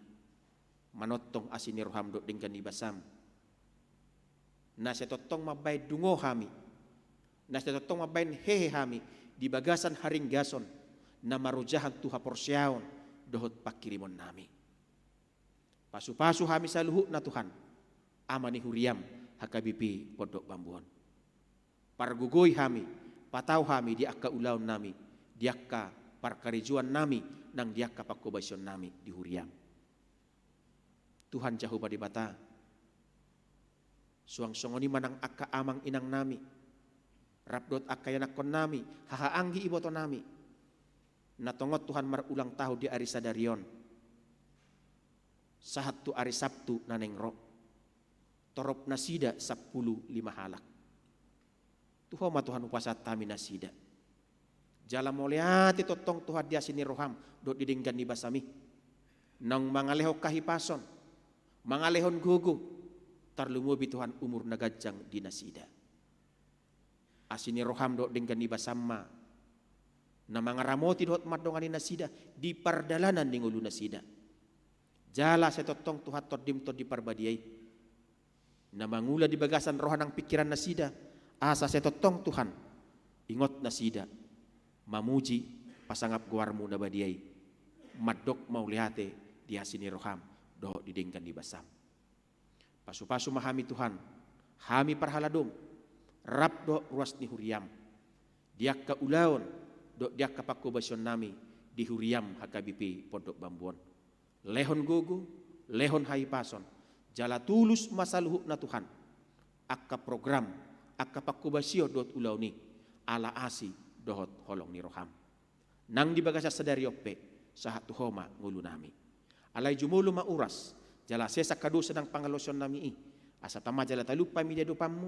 manongtong asi ni roham dohot denggan ni basam, na sai tongtong mambahen dungo hami, na sai tongtong mambahen hehe hami di bagasan haringgason na marojahan tu haporseaon dohot panghirimon nami. Pasu-pasu hami saluhutna Tuhan, Ama ni Huriam H K B P Pondok Bambu on. Pargogoi hami, patau hami di angka ulaon nami, di angka parkarejoan nami, nang di angka panghobasion nami di huriam. Tuhan Jahowa Debata, suang songon i ma nang angka amang inang nami, rap dohot angka ianakhon nami, haha anggi iboto nami, na tongon Tuhan marulang tahun di ari sadari on, sahat tu ari Sabtu na naeng ro, torop nasida sampulu lima halak. Tu Ho ma Tuhan hupasahat hami nasida. Jala mauliate tongtong Tuhan di asi ni roham dohot di denggan ni basam i, naung mangalehon hahipason, mangalehon gogo, tarlumobi Tuhan umur na ganjang di nasida. Asi ni roham dohot denggan ni basam ma na mangaramoti dohot mandongani nasida di pardalanan ni ngolu nasida. Jala sai tongtong Tuhan Tondim Tondi Parbadia i na mangula di bagasan roha nang pingkiran nasida, asa sai tongtong Tuhan ingot nasida mamuji, pasangap goarmu na badia i, mandok mauliate di asi ni roham dohot di denggan ni basam. Pasu-pasu ma hami Tuhan, hami parhaladom, rap dohot ruas ni huriam, di angka ulaon dohot di angka panghobasion nami di huriam H K B P Pondok Bambu on. Lehon gogo, lehon hahipason, jala tulus ma saluhutna Tuhan angka program, angka panghobasion dohot ulaon i, ala asi dohot holong ni roham. Nang di bagasan sadari on pe, sahat tu Ho ma ngolu nami. Alai jumolo ma uras, jala sesa angka dosa nang pangalaosion nami i, asa tama jala talup hami di adopanmu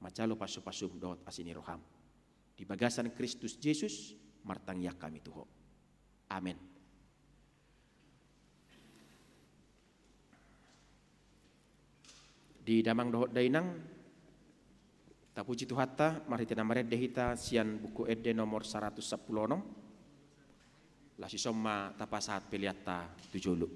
manjalo pasu-pasum dohot asi ni roham. Di bagasan Kristus Jesus martangiang hami tu Ho. Amen. Di damang dohot dainang, tapuji Tuhanta marhite na marende hita sian Buku Ende nomor saratus sampulu onom. Laos dison ma tapasahat peleanta tu jolo.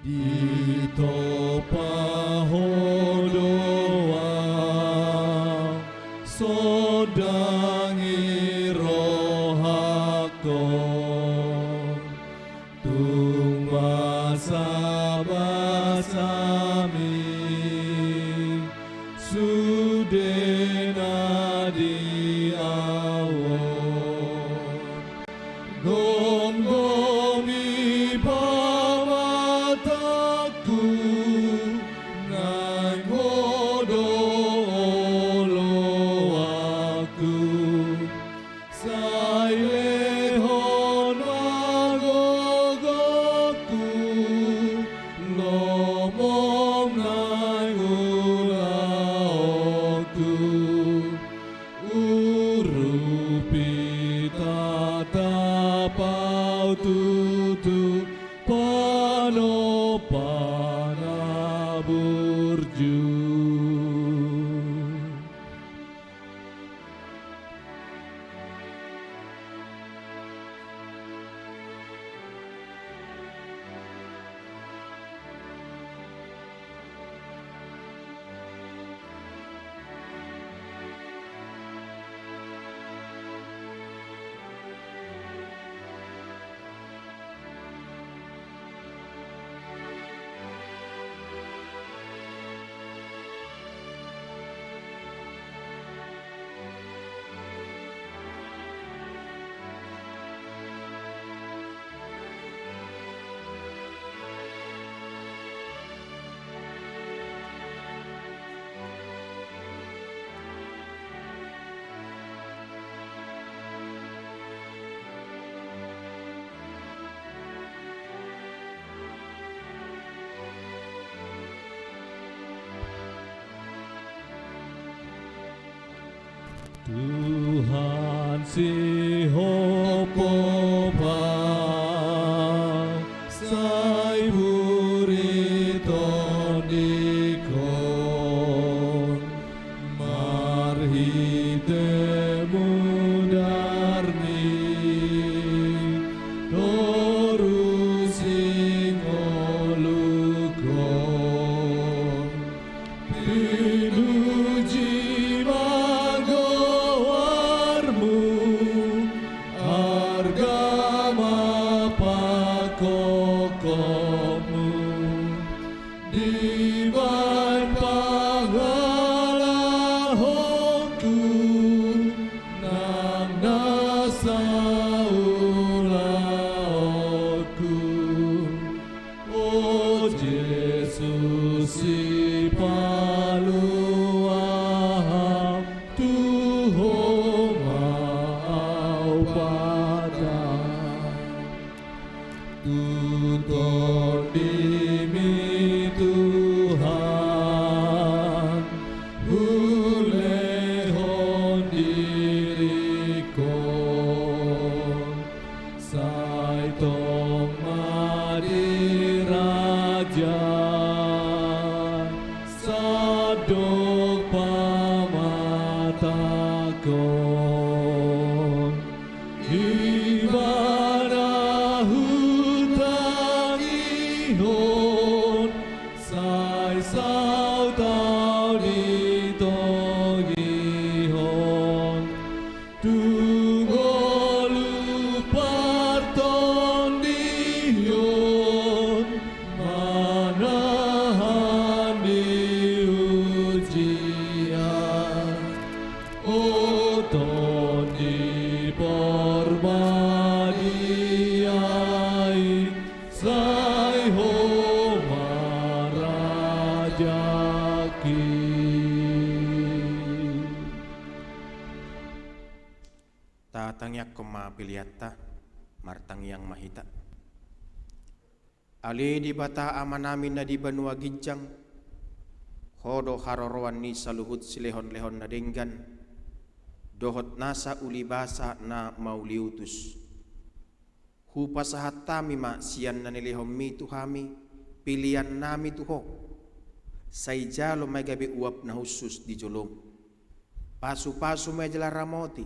Ditompa Ho do ahu, sonang i rohangku. Tung masa-masa mi sude na di ahu on. Gomgomi pamatangku, naeng Ho do oloanku. Ai lehon ma gogongku, lomo nai ulaonku. Urupi tatap au tutu, panompa na burju. Tuhan sihompa, sai buri tondingkon, marhite mudar ni toru singolukon. Pinuji ma goarmu, arga ma pangkokomu, dibahen panghalahonku, nang na saulaonku. O Jesus, sipaluahon tu Ho ma au pandang. Tu TondiMi Tuhan, hulehon diringkon. Sai tong ma dirajai sandok pamatangkon. Ibana hutangihon, sai saut au ditogihon. Tu ngolu partondion, manahan di ujian. O Tondi Porbadia i, sai Ho ma rajangki. Tatangiangkon ma peleanta, martangiang ma hita. Ale Debata Amanami na di banua ginjang, Ho do haroroan ni saluhut silehonlehon na denggan dohot nasa ulibasa na mauliutus. Hupasahat hami ma sian na nilehonMi tu hami peleannami tu Ho. Sai jalo ma i gabe uap na hushus di joloM. Pasupasu ma i jala ramoti,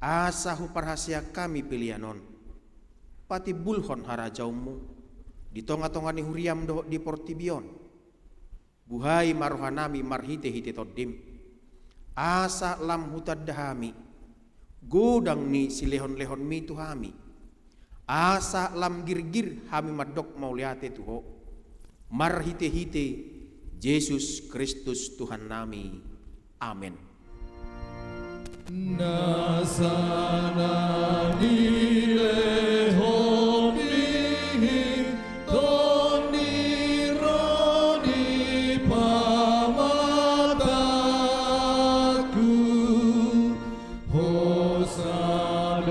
asa huparhaseang hami pelean on. Patimbulhon harajaonMu di tongatonga ni huriaM dohot di portibi on. Buhai ma rohanami marhitehite TondiM, asa lam hutanda hami godang ni silehonlehonMi tu hami, asa lam girgir hami mandok mauliate tu Ho, marhitehite Jesus Kristus Tuhannami. Amen. Nasa na nilehonMi Tondi ro di pamatangku, Ho sada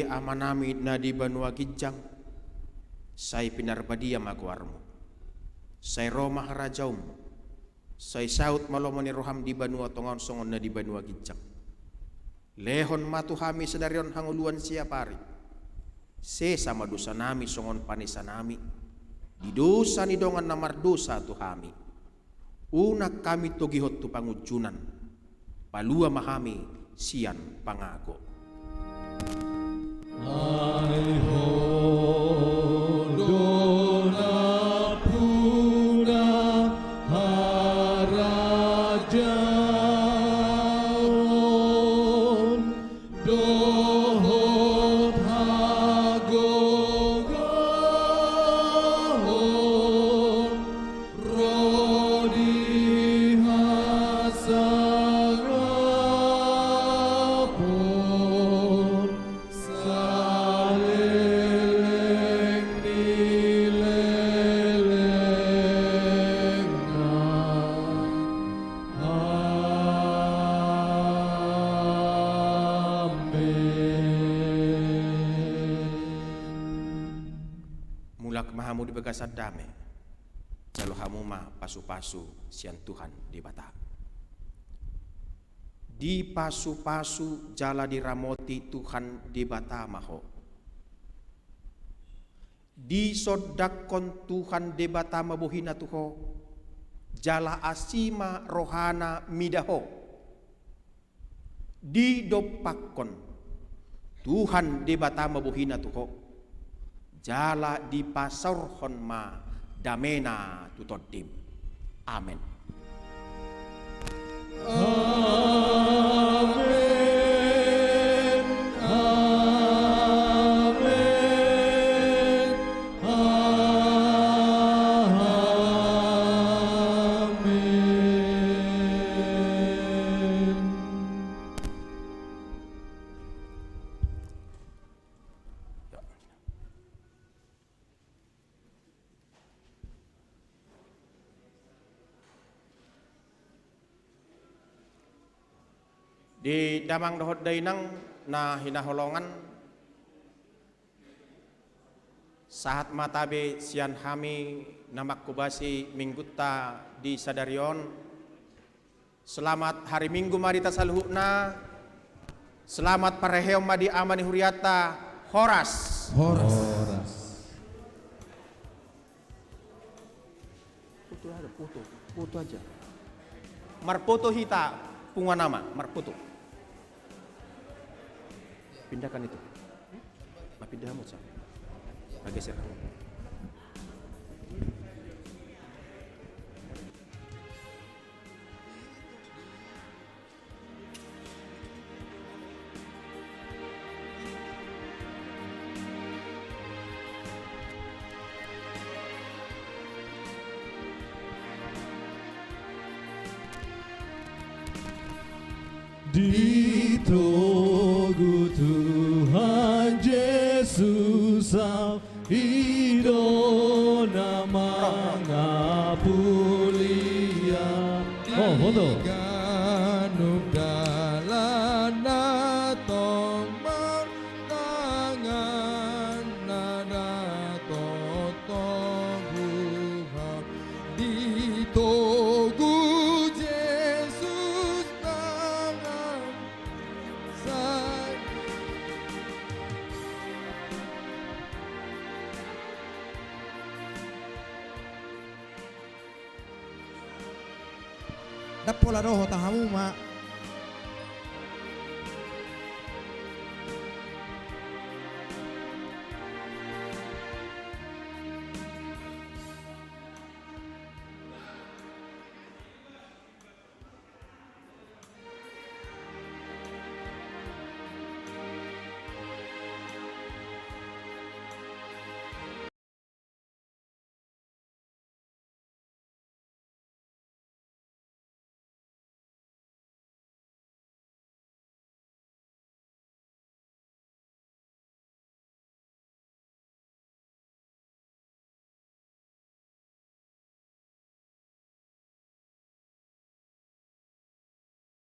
Amanami na di banua ginjang, sai pinarbadia ma goarmu. Sai ro ma harajaonmu. Sai saut ma lomo ni roham di banua tonga on songon na di banua ginjang. Lehon ma tu hami sadari on hangoluan siapari. Sesa ma dosanami songon panesanami di dosa ni dongan na mardosa tu hami. Unang hami togihon tu pangunjunan. Palua ma hami sian pangago. Ai Ho do nampuna harajaon dohot hagogoon, ro di hasangapon saleleng ni lelengna. Amen. Mulak ma hamu di bagasan dame. Jalo hamu ma pasupasu sian Tuhan Debata. Dipasupasu jala diramoti Tuhan Debata ma ho. Disondangkon Tuhan Debata ma bohina tu ho, jala asi ma rohana mida ho. Didompakkon Tuhan Debata ma bohina tu ho, jala dipasaorhon ma damena tu tondim. Amen. Amen. Amen. Amen. Di damang dohot dainang na hinaholongan, sahat ma tabe sian hami na manghobasi minggunta di sadari on. Selamat hari Minggu ma di hita saluhutna. Selamat parheheon ma di ama ni hurianta. Horas. Horas. Horas. Foto ada, foto. Foto aja. Marfoto hita, punguan ama, marfoto. Pindahkan itu. Nah, pindah hamu, Sa. Nah, geser hamu. Ditogu Tuhan Jesus au, i do na mangapulia. Oh, foto. Ganup dalan na tong mangan na da tongtong buha. Ditogu Jesus tangan. Ndang pola dohot hamu ma